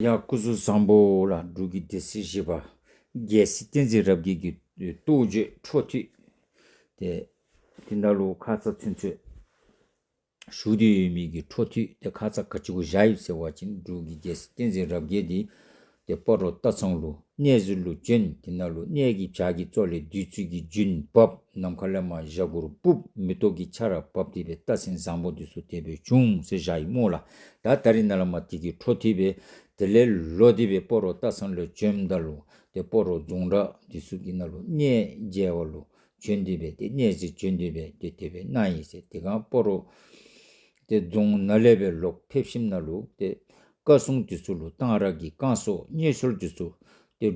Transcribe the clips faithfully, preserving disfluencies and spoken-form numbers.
ཡ་སྐུ་གཟུགས་བཟང་པོ་ལགས། འབྲུག་གི་སྡེ་སྲིད་བཞི་པ་རྒྱལ་སྲས་བསྟན་འཛིན་རབ་རྒྱས་ཀྱི་རྟོགས་བརྗོད་འཕྲོ་མཐུད་དེ་དེ་ནང་ལུ་ཁ་ཙ་ཚུན་ཚོད་ཞུ་སྟེ་ཡོད་མི་གི་འཕྲོ་མཐུད་དེ་ཁ་ཙ་ག་ཅི་གུ་བཞག་ཡོད་ཟེར་བ་ཅིན་འབྲུག་གི་རྒྱལ་སྲས་བསྟན་འཛིན་རབ་རྒྱས་འདི་དེ་སྤ་རོ་སྟག་ཚང་ལུ་གནས་གཟིགས་ལུ་བྱོན། དེ་ནང་ལུ་གནས་ཀྱི་བྱག་གི་ཙོག་ལས་བདུད་རྩི་གི་རྒྱུན་བབས། ནམ་མཁའ་ལས་མར་གཞའ་གུར་ཕུབ། མེ་ཏོག་གི་ཆར་བབས་ཏེ་སྦེ་རྟགས་མཚན་བཟང་པོ་འདི་ཚུ་དེ་སྦེ་བྱུང་ཟེར་བཞག་ཡི་སྨོ་ལགས། ད་ད་རིས་ནཱ་ལས་མར་དེ་གི་འཕྲོ་མཐུད་སྦེ་དེ་ལས་ལོག་སྟེ་སྦེ་སྤ་རོ་སྟག་ཚང་ལུ་བྱོནམ་ད་ལུ་དེ་སྤ་རོ་རྫོང་བྲག་འདི་ཚུ་གི་ནང་ལུ་གནས་མཇལ་བ་ལུ་བྱོན་ཏེ་སྦེ་དེ་གནས་གཟིགས་བྱོན་ཏེ་སྦེ་དེ་དེ་སྦེ་གནང་ཡི་ཟེར། དེ་སྒང་སྤ་རོ་དེ་རྫོང་ནང་ལས་སྦེ་ལོག་ཕེབས་ཞིནམ་ལས་དེ་བཀའ་སྲུང་འདི་ཚུ་ལུ་གཏང་རག་གི་བསྐང་གསོ་བརྙས་བཅོས་འདི་ཚུ་དེ་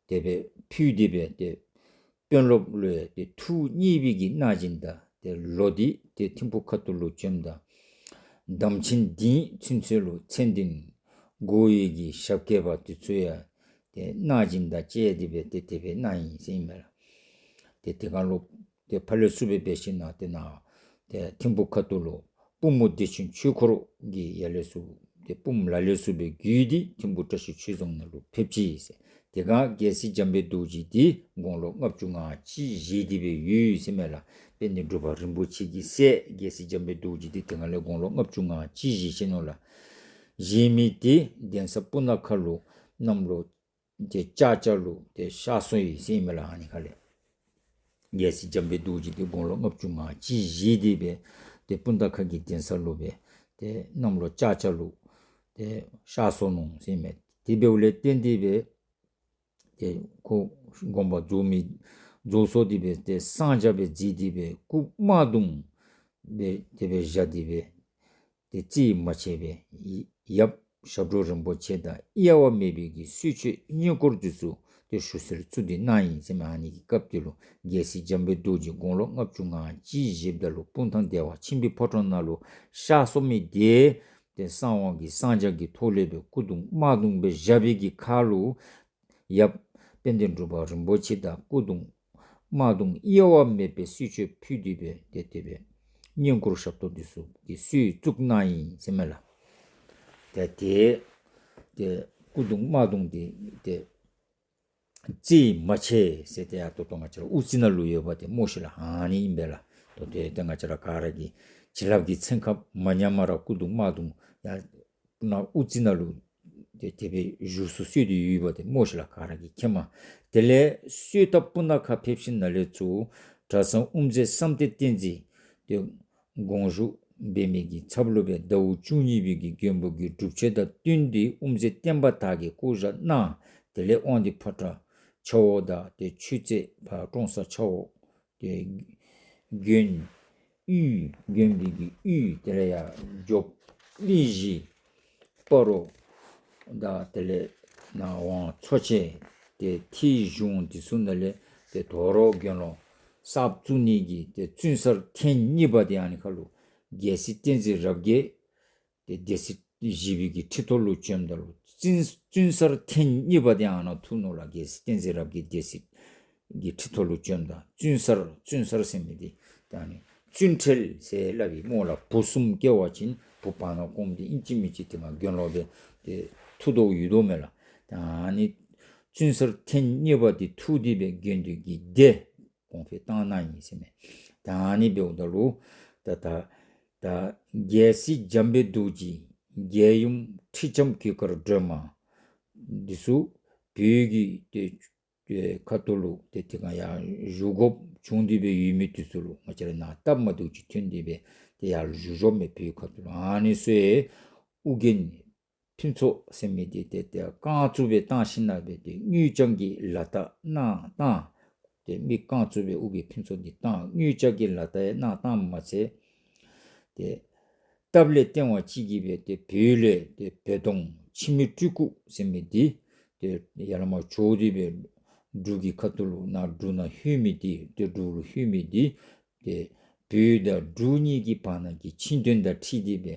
དེ་སྦེ་ཕུལ་ཏེ་སྦེ་དེ་དཔོན་སློབ་ལུ་ཡང་དེ་ཐུགས་མཉེས་པའི་གི་གནང་སྦྱིན་དང་དེ་ལོག་སྟེ་དེ་ཐིམ་ཕུག་ཁ་ཐུག་ལུ་བྱོནམ་ད་དམ་ཆོས་འདི་ཚུན་ཚོད་ལུ་མཚན་ལྡན་དགོ་པའི་གི་ཞབས་སྐྱེལ་བ་འདི་ཚུ་ཡང་དེ་གནང་སྦྱིན་དང་བཅས་ཏེ་སྦེ་དེ་དེ་སྦེ་གནང་ཡི་ཟེར་ཨིན་མས་ལགས། དེ་དེ་སྒང་ལུ་དེ་ཕར་ལས་ཚུར་སྦེ་འབད་ཞིནམ་ལས་དེ་ནཱ་དེ་ཐིམ་ཕུག་ཁ་ཐུག་ལུ་པུས་མོ་བདེ་ཆེན་ཆོས་འཁོར་གྱི་ཡ་ལས་ཚུར་དེ་པུས་མོ་ལ་ལས་ཚུར་སྦེ་བརྒྱུད་དེ་ཐིམ་ཕུག་བཀྲ་ཤིས་ཆོས་རྫོང་ནང་ལུ་ཕེབས་ཅི་ཟེར། དེ་སྒང་རྒྱལ་སྲས་འཇམ་དཔལ་རྡོ་རྗེ་འདི་དགུང་ལོ་ལྔ་བཅུ་ང་གཅིག་བཞེས་ཏེ་སྦེ་ཡོད་ཟེར་ཨིན་མས་ལགས། དཔལ་ལྡན་འབྲུག་པ་རིན་པོ་ཆེ་གི་སྲས་རྒྱལ་སྲས་འཇམ་དཔལ་རྡོ་རྗེ་འདི་དེ་སྒང་ལས་དགུང་ལོ་ལྔ་བཅུ་ང་གཅིག་བཞེས་ཅི་ནུག་ལགས། བཞེས་མི་འདི་གདན་ས་སྤུ་ན་ཁ་ལུ་གནམ་ལོ་དེ་ལྕགས་བྱ་ལུ་དེ་གཤགས་སོ་ཡི་ཟེར་ཨིན་མས་ལགས། ཨ་ནི་ཁ་ལས་རྒྱལ་སྲས་འཇམ་དཔལ་རྡོ་རྗེ་འདི་དགུང་ལོ་ལྔ་བཅུ་ང་གཅིག་བཞེས་ཏེ་སྦེ་དེ་སྤུ་ན་ཁ་གི་གདན་ས་ལུ་སྦེ་དེ་གནམ་ལོ་ལྕགས་བྱ་ལུ་དེ་གཤགས་སོ་ནུག་ཟེར་ཨིན་མས། དེ་འབདཝ་ལས་བརྟེན་ཏེ་སྦེ་དེ་ཁོ་དགོངས་པ་རྫོགས་མི་རྫོགས་སོ་སྟེ་སྦེ་དེ་གསང་རྒྱ་སྦེ་མཛད་དེ་སྦེ་སྐུ་དམར་གདུང་སྦེ་དེ་སྦེ་བཞག་སྟེ་སྦེ་དེ་རྩིས་མ་ཆད་པར་ཡབ་ཞབས་དྲུང་རིན་པོ་ཆེ་དང་དབྱེ་བ་མེད་པའི་གི་གསོལ་མཆོད་བསྙེན་བཀུར་འདི་ཚུ་དེ་ཞུ་སྲོལ་བཙུགས་ཏེ་གནང་ཡི་ཟེར་ཨིན་མས། ཨ་ནི་གི་སྐབས་དེ་ལུ་རྒྱལ་སྲས་འཇམ་དཔལ་རྡོ་རྗེ་དགུང་ལོ་ལྔ་བཅུ་ང་གཅིག་བཞེསཔ་ད་ལུ་སྤུངས་ཐང་བདེ་བ་ཆེན་པོའི་ཕོ་བྲང་ནང་ལུ་གཤགས་སོ་མི་དེ་དེ་གསང་བ་གི་གསང་རྒྱ་གི་ཐོག་ལས་སྦེ་སྐུ་གདུང་དམར་གདུང་སྦེ་བཞག་པའི་གི་ཁར་ལུ་ཡབ་དཔལ་ལྡན་འབྲུག་པ་རིན་པོ་ཆེ་དང་སྐུ་གདུང་དམར་གདུང་དབྱེ་བ་མེད་པའི་གསོལ་མཆོད་ཕུལ་ཏེ་སྦེ་དེ་དེ་སྦེ་བསྙེན་བཀུར་ཞབས་ཏོག་འདི་ཚུ་གི་སྲོལ་བཙུགས་གནང་ཡི་ཟེར་ཨིན་མས་ལགས། དེ་དེ་དེ་སྐུ་གདུང་དམར་གདུང་དེ་དེ་རྩིས་མ་ཆད་ཟེར་དེ་ཡང་ད་ལྟོ་ང་བཅས་ར་དབུ་རྩེ་ནང་ལུ་ཡོདཔ་དེ་སྨོ་ཤིག་ལགས། ཨ་ནི་ཨིན་པས་ལགས། ད་ལྟོ་དེ་ང་བཅས་ར་ག་ར་གིས་བྱིན་རླབས་ཀྱི་ཚན་ཁ་མ་ཉམས་པར་སྐུ་གདུང་དམར་གདུང་ཡང་ནཱ་དབུ་རྩེ་ནང་ལུ་དེ་དེ་སྦེ་བཞུགས་སུ་གསོལ་ཏེ་ཡོདཔ་དེ་སྨོ་ཤིག་ལགས། ག་ར་གིས་མཁྱེནམ། དེ་ལས་གསོལ་ཐབ་སྤུ་ན་ཁ་ཕེབས་ཞིནམ་ལས་ཚུར་གྲྭ་ཚང་དབུ་མཛད་བསམ་གཏན་བསྟན་འཛིན་དེ་དགོངས་ཞུ་འབད་མི་གི་ཚབ་ལུ་སྦེ་ཟླཝ་བཅུ་གཉིས་པའི་གི་མགོན་པོ་གི་སྒྲུབ་མཆོད་དང་བསྟུན་ཏེ་དབུ་མཛད་བསྟན་པ་དར་གྱི་བསྐོ་བཞག་གནང་། དེ་ལས་དབང་འདུས་ཕོ་བྲང་ཆ་འོག་དང་དེ་ཆོས་རྩེ་ཕར་ཀྲོང་གསར་ཆ་འོག་དེ་དགོན་ཡུལ་དགོན་པའི་གི་ཡུལ་དེ་ལས་ཡར་འཇོག་གླིང་བཞི་སྤ་རོ་དང་དེ་ལས་ནཱ་ཝང་ཚོ་ཆེན་དེ་ཐེད་གཞུང་འདི་ཚུ་ནང་ལས་དེ་དོ་རུང་དགེ་སློང་གསརཔ་བཙུགས་ནི་གི་དེ་བཙུན་གསར་ཐེངས་གཉིས་པ་དེ་ཨ་ནི་ཁར་ལུ་རྒྱལ་སྲས་བསྟན་འཛིན་རབ་རྒྱས་དེ་སྡེ་སྲིད་བཞི་པའི་གི་ཁྲི་ཐོག་ལུ་བྱོནམ་ད་ལུ་བཙུན་བཙུན་གསར་ཐེངས་གཉིས་པ་དེ་ཨ་ནཱ་ཐུག་ནུག་ལགས། རྒྱལ་སྲས་བསྟན་འཛིན་རབ་རྒྱས་སྡེ་སྲིད་ཀྱི་ཁྲི་ཐོག་ལུ་བྱོནམ་ད་བཙུན་གསར་བཙུན་གསར་ཟེར་མི་འདི་ད་ཨ་ནི་བཙུན་ཁྲལ་ཟེར་སླབ་ཨིན་སྨོ་ལགས། བུ་གསུམ་སྐྱེ་བ་ཅིན་བུ་བར་ན་སྐོངམ་འདི་ཨིན་ཅི་མིན་ཅི་དེ་མར་དགེ་སློང་སྦེ་དེ་ཐུག་དོ་ཡོད་དོ་མས་ལགས། ད་ཨ་ནི་བཙུན་གསར་ཐེངས་གཉིས་པ་འདི་ཐུག་སྟེ་སྦེ་དགེ་འདུན་གྱི་སྡེ་གོང་འཕེལ་བཏང་གནང་ཡི་ཟེར་ཨིན་མས། ད་ཨ་ནི་འབདཝ་ད་ལུ་ད་ད་ད་རྒྱལ་སྲས་འཇམ་དཔལ་རྡོ་རྗེ་རྒྱལ་ཡུམ་ཁྲི་ལྕམ་གོས་དཀར་སྒྲོལ་མ་འདི་ཚུ་བོད་ཀྱི་དེ་དེ་ཁ་ཐུག་ལུ་དེ་དེ་སྒང་ཡར་བཞུགས་དགོཔ་བྱུང་སྟེ་སྦེ་ཡོད་མི་འདི་ཚུ་ལུ་ང་བཅས་ར་ནཱ་སྟབས་མ་བདེཝ་ཅིག་ཐོན་ཏེ་སྦེ་དེ་ཡར་བཞུགས་བཞུགསཔ་མས། བོད་ཁ་ཐུག་ལུ་ཨ་ནི་ཚུ་ཡང་ཨོ་རྒྱན་ཕུན་ཚོགས་ཟེར་མི་འདི་དེ་དེ་རྐང་བཙུགས་སྦེ་བཏང་ཞིནམ་ལས་སྦེ་དེ་དངུལ་རྐྱང་གི་ལག་རྟགས་གནང་བཏང་། དེ་མི་རྐང་བཙུགས་སྦེ་ཨོ་རྒྱན་ཕུན་ཚོགས་འདི་བཏང་། དངུལ་རྐྱང་གི་ལག་རྟགས་ཡང་གནང་བཏངམ་མ་ཚད་དེ་སྟབས་ལེགས་སྟེས་དབང་ཅིག་གིས་སྦེ་དེ་བོད་ལས་དེ་བོད་སྟོང་འཆི་མེད་སྤྲུལ་སྐུ་ཟེར་མི་འདི་དེ་ཡར་ལས་མར་བྱོག་སྟེ་སྦེ་འབྲུག་གི་ཁ་ཐུག་ལུ་ནཱ་འབྲུག་ནང་ལྷོད་མི་འདི་དེ་འབྲུག་ལུ་ལྷོད་མི་འདི་དེ་བོད་དང་འབྲུག་གཉིས་ཀྱི་བར་ན་གྱི་ཆིངས་དོན་དང་འཁྲིལ་ཏེ་སྦེ་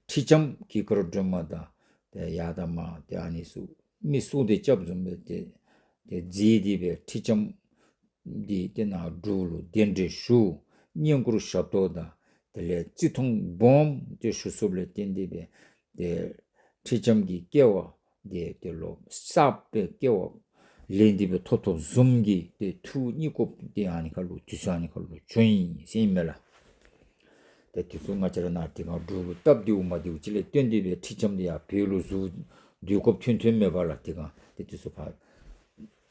ཁྲི་ལྕམ་གོས་དཀར་སྒྲོལ་མ་དང་དེ་ཡར་དང་མར་དེ་ཨ་ནི་ཚུ་མི་སྲོག་དེ་རྐྱབ་བཟུམ་སྦེ་དེ་དེ་མཛད་དེ་སྦེ་ཁྲི་ལྕམ་འདི་དེ་ནཱ་འབྲུག་ལུ་གདན་འདྲེན་ཞུ། བསྙེན་བཀུར་ཞབས་ཏོག་དང་དེ་ལས་བརྩི་མཐོང་སྦོམ་དེ་ཞུ་སོཔ་ལས་བརྟེན་ཏེ་སྦེ་དེ་ཁྲི་ལྕམ་གྱི་སྐྱེ་བ་ ཏེ་ཏེ་ལོག་གསརཔ་སྦེ་སྐྱེ་བ་ལེན་ཏེ་སྦེ་ཐོབ་ཐོབ་བཟུམ་གྱི་ཏེ་ཐུགས་མཉེས་དགོཔ་འདི་ཨ་ནི་ཁར་ལུ་དུས་ཚོད་ཨ་ནི་ཁར་ལུ་བྱུང་ཡི་ཟེར་ཨིན་མས་ལགས། ཏེ་དེ་ཚུ་ང་བཅས་ར་ནཱ་དེ་སྒང་འབྲུག་ལུ་སྟབས་བདེཝ་མ་བདེཝ་ཅིག་ལས་བརྟེན་ཏེ་སྦེ་ཁྲི་ལྕམ་འདི་ཡར་བོད་ལུ་ཟུར་སྡོད་དགོཔ་ཐོན་ཐོནམ་མས་པ་ལགས། དེ་སྒང་ཏེ་དེ་ཚུ་ཕར་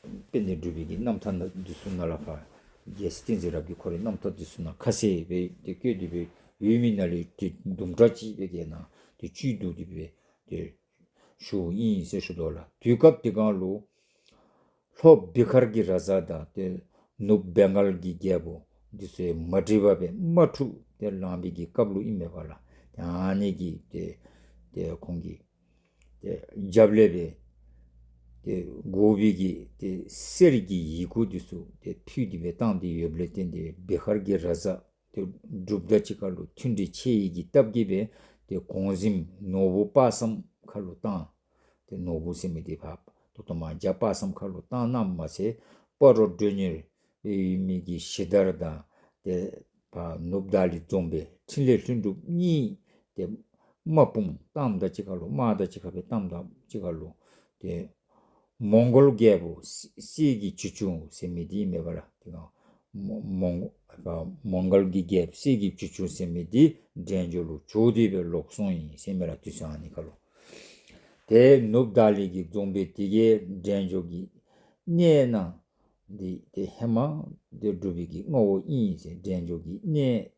དཔལ་ལྡན་འབྲུག་པའི་གི་རྣམ་ཐར་ནང་འདི་ཚུ་ནང་ལས་ཕར་རྒྱལ་སྲས་བསྟན་འཛིན་རབ་རྒྱས་ཁོ་རའི་རྣམ་ཐར་འདི་ཚུ་ནང་ཁ་གསལ་སྦེ་ཏེ་བཀོད་དེ་སྦེ་ཡོད་མི་ནང་ལས་ཏེ་དུམ་གྲ་ཅིག་སྦེ་གི་ནང་ཏེ་བཅུད་བསྡུ་སྟེ་སྦེ་ཏེ་ཞུཝ་ཨིན་ཟེར་ཞུ་དོ་ལགས། དུས་སྐབས་དེ་སྒང་ལུ་ལྷོ་བི་ཧར་གྱི་ར་ཛ་དང་ཏེ་ནུབ་བེང་གཱལ་གྱི་རྒྱལ་པོ་འདི་ཚུ་མ་འགྲིག་པ་སྦེ་དམག་འཁྲུག་ཏེ་ལང་པའི་གི་སྐབས་ལུ་ཨིན་མས་པ་ལགས། ཏེ་ཨ་ནི་གི་ཏེ་ཏེ་ཁོང་གི་ཏེ་རྒྱབ་ལས་སྦེ་ཏེ་འགོ་པའི་གི་ཏེ་གསེར་གྱི་ཡི་གུ་འདི་ཚུ་ཏེ་ཕུལ་ཏེ་སྦེ་བཏང་སྟེ་ཡོདཔ་ལས་བརྟེན་ཏེ་བི་ཧར་གྱི་ར་ཛ་ཏེ་འབྲུགཔ་དང་གཅིག་ཁར་ལུ་མཐུན་འབྲེལ་ཆེ་ཡི་གི་སྟབས་ཀྱིས་སྦེ་ཏེ་གོང་གཟིམ་ནོར་བུ་དཔག་བསམ་ཁར་ལུ་བཏང་། ཏེ་ནོར་བུ་ཟེར་མི་འདི་ཕར་ཏོག་ཏོ་མར་རྒྱ་དཔག་བསམ་ཁར་ལུ་བཏང་གནངམ་མ་ཚད་སྤ་རོ་མགྲོན་གཉེར་ཡོད་མི་གི་གཞི་བདག་དང་ཏེ་ཕར་ནུབ་བརྡ་གླིང་རྫོང་དཔོན་འཕྲིན་ལས་ལྷུན་གྲུབ་གཉིས་ཏེ་དམག་དཔུང་བཏངམ་དང་གཅིག་ཁར་ལུ་དམག་དང་གཅིག་ཁར་སྦེ་བཏངམ་དང་གཅིག་ཁར་ལུ་ཏེ་མོང་གོལ་རྒྱལ་པོ་གསེར་གྱི་ཆུ་ཆུང་ཟེར་མི་འདི་མས་པ་ལགས། དེ་སྒང་མོ་མོང་ཨ་མོང་གོལ་གྱི་རྒྱལཔོ་གསེར་གྱི་ཆུ་ཆུང་ཟེར་མི་འདི་འབྲས་ལྗོངས་ལུ་བྱོག་སྟེ་སྦེ་ལོག་སོང་ཡི་ཟེར་མས་ལགས། དུས་ཚོད་ཨ་ནི་ཁར་ལུ་ཏེ་ནུབ་བརྡ་གླིང་གི་རྫོང་དཔོན་དེ་གིས་འབྲས་ལྗོངས་ཀྱི་གནས་ནང་འདི་ཏེ་ཧེ་མ་ཏེ་འབྲུག་པའི་གི་མངའ་འོག་ཨིན་ཟེར། འབྲས་ལྗོངས་ཀྱི་གནས་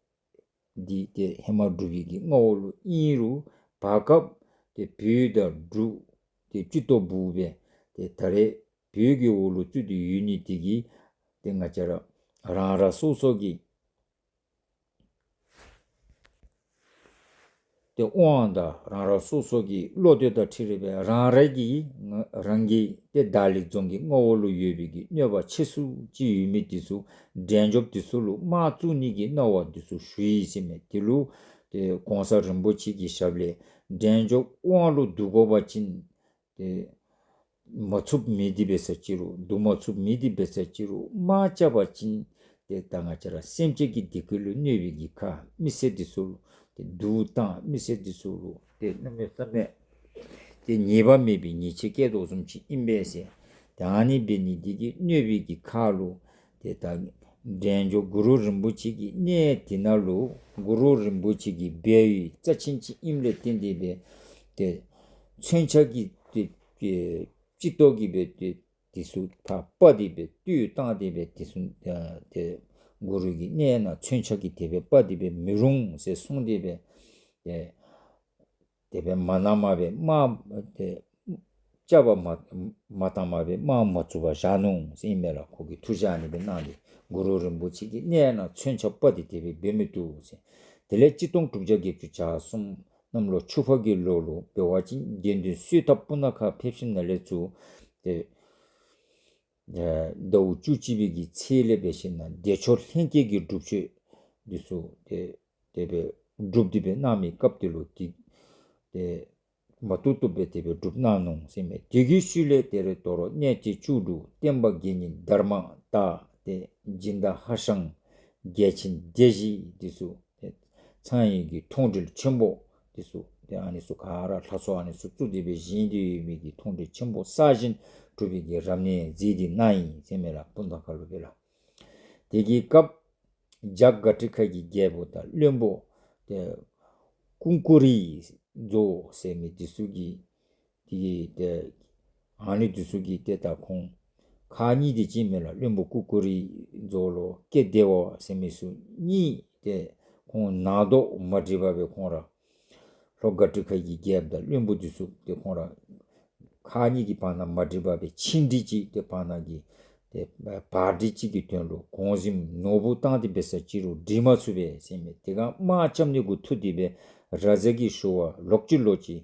འདི་ཏེ་ཧེ་མ་འབྲུག་པའི་གི་མངའ་འོག་ལུ་ཨིན་རུང་བར་སྐབས་ཏེ་བོད་དང་འབྲུག་ཏེ་སྤྱི་ཏོག་འབུ་སྦེ་ཏེ་ད་རེས་བོད་ཀྱི་འོག་ལུ་བཙུགས་ཏེ་ཡོད་ནི་དེ་གིས་ཏེ་ང་བཅས་ར་རང་རང་སོ་སོ་གི་ཏེ་དབང་དང་རང་རང་སོ་སོ་གི་བློ་འདོད་དང་འཁྲིལ་རེ་སྦེ་རང་རང་གི་རང་གི་ཏེ་བརྡ་གླིང་རྫོང་གི་མངའ་འོག་ལུ་ཡོད་པའི་གི་གནོད་པ་ཆེ་སུ་ཅིག་ཡོད་མི་དེ་ཚུ་འབྲས་ལྗོངས་དེ་ཚུ་ལུ་དམག་བཙུགས་ནི་གི་གནང་བ་དེ་ཚུ་ཞུ་ཡི་ཟེར་མས། དེ་ལུ་ཏེ་གོང་ས་རིན་པོ་ཆེ་གི་ཞབས་ལས་འབྲས་ལྗོངས་དབང་ལུ་བསྡུ་དགོ་པ་ཅིན་ཏེ་མ་ཚུགསཔ་མེད་དེ་འབད་ས་ཅིག་རུང་བསྡུ་མ་ཚུགསཔ་མེད་དེ་འབད་ས་ཅིག་རུང་དམག་རྐྱབ་པ་ཅིན་ཏེ་ད་ང་བཅས་ར་སེམས་ཅན་གྱི་བདེ་སྐྱིད་ལུ་གནོད་པའི་གི་ཁ་མི་སེར་དེ་ཚུ་ལུ་ཏེ་སྡུག་བཏང་མི་སེར་དེ་ཚུ་ལུ་ཏེ་གནམ་མེད་ས་མེད་ཏེ་ཉེས་པ་མེད་པའི་ཉེས་ཆད་བཀལ་དོ་བཟུམ་ཅིག་ཨིན་པས་ཟེར། ཏེ་ཨ་ནི་འབད་ནི་དེ་གིས་གནོད་པའི་གི་ཁ་ལུ་ཏེ་ད་འབྲས་ལྗོངས་གུ་རུ་རིན་པོ་ཆེ་གི་གནས་དེ་ནང་ལུ་གུ་རུ་རིན་པོ་ཆེ་གི་སྦས་ཡུལ་རྩ་ཆེན་ཅིག་ཨིནམ་ལས་བརྟེན་ཏེ་སྦེ་ཏེ་མཚོན་ཆ་གི་ཏེ་ཏེ་སྤྱི་ཏོག་གིས་སྦེ་ཏེ་དེ་ཚུ་ཕར་སྤར་ཏེ་སྦེ་བཏུལ་བཏང་སྟེ་སྦེ་དེ་ཚུ་ཨ་ཏེ་གུ་རུ་གི་གནས་ནང་མཚོན་ཆ་གིས་དེ་སྦེ་སྤར་ཏེ་སྦེ་མི་རུང་ཟེར་གསུངས་ཏེ་སྦེ་ཏེ་དེ་སྦེ་མ་གནངམ་སྦེ་དམག་ཏེ་རྐྱབ་པ་མ་མ་བཏངམ་སྦེ་དམག་མ་བཙུགས་པར་བཞག་ནུག་ཟེར་ཨིན་མས་ལགས། ཁོ་གིས་ཐུགས་བཞེད་ཨ་ནི་སྦེ་གནང་སྟེ་གུ་རུ་རིན་པོ་ཆེ་གི་གནས་ནང་མཚོན་ཆ་སྤར་ཏེ་དེ་སྦེ་འབད་མི་བཏུབ་ཟེར། དེ་ལས་གཅིག་སྟོང་དྲུག་བརྒྱ་བརྒྱད་ཅུ་གྱ་གསུམ་གནམ་ལོ་ཆུ་ཕག་གི་ལོ་ལུ་འབད་བ་ཅིན་དགེ་འདུན་གསོལ་ཐབ་སྤུ་ན་ཁ་ཕེབས་ཞིནམ་ལས་ཚུར་ཏེ་ཟླཝ་བཅུ་གཅིག་པའི་གི་ཚེས་ལས་འབད་ཞིནམ་ལས་བདེ་མཆོག་ལྷན་སྐྱེས་ཀྱི་སྒྲུབ་མཆོད་འདི་ཚུ་ཏེ་དེ་སྦེ་སྒྲུབ་སྟེ་སྦེ་གནང་མི་སྐབས་དེ་ལུ་ཏེ་ཏེ་མ་བཏུབ་བཏུབ་སྦེ་དེ་སྦེ་སྒྲུབ་གནང་ནུག་ཟེར་མས། དེ་གི་ཤུལ་ལས་ཏེ་རེ་དོ་རུང་གནས་བརྟན་བཅུ་དྲུག་བསྟན་པ་དགེ་བསྙེན་དྷརྨ་ཏ་ཏེ་སྦྱིན་བདག་ཧ་ཤང་རྒྱལ་ཆེན་སྡེ་བཞི་འདི་ཚུ་ཏེ་ཚངས་དབྱིངས་ཀྱི་མཐོང་གྲོལ་ཆེན་པོ་འདི་ཚུ་ཏེ་ཨ་ནི་ཚུ་ག་ར་ལྷ་ཚོགས་ཨ་ནི་ཚུ་བཙུགས་ཏེ་སྦེ་བཞེངས་ཏེ་ཡོད་མི་གི་མཐོང་གྲོལ་ཆེན་པོ་གསར་བཞེངས་གྲུབ་པའི་གི་རབ་གནས་མཛད་དེ་གནང་ཡི་ཟེར་མས་ལགས། སྤུངས་ཐང་ཁ་ལུ་སྦེ་ལགས། དེ་གི་སྐབས་རྒྱ་གར་ཊི་ཁ་གི་རྒྱལ་པོ་དང་བློན་པོ་ཏེ་ཀུ་ཀུ་རི་མཛོ་ཟེར་མི་འདི་ཚུ་གིས་དེ་གིས་ཏེ་ཨ་ནི་འདི་ཚུ་གིས་ཏེ་ད་ཁོང་ཁག་གཉིས་དེ་ཅིག་མས་ལགས། བློན་པོ་ཀུ་ཀུ་རི་མཛོ་ལོ་ཀེ་དེ་བ་ཟེར་མི་ཚུ་གཉིས་ཏེ་ཁོང་ནང་དོག་མ་འགྲིག་པ་སྦེ་ཁོང་ར་ལྷོ་གར་ཊི་ཁ་གི་རྒྱལཔོ་དང་བློན་པོ་འདི་ཚུ་ཏེ་ཁོང་ར་ཁག་གཉིས་ཀྱི་བར་ན་མ་འགྲིག་པ་སྦེ་ཆིངས་འགྲིག་ཅིག་ཏེ་བར་ན་གི་ཏེ་བར་འགྲིག་ཅིག་གི་དོན་ལུ་གོང་གཟིམ་ནོར་བུ་བཏང་སྟེ་འབད་ས་ཅིག་རུང་འགྲིག་མ་ཚུགས་པས་ཟེར་མས། དེ་སྒང་དམག་རྐྱབ་ནི་གུ་ཐུག་སྟེ་སྦེ་ར་ཛ་གི་ཞུ་བ་ལོག་ཅི་ལོག་ཅི་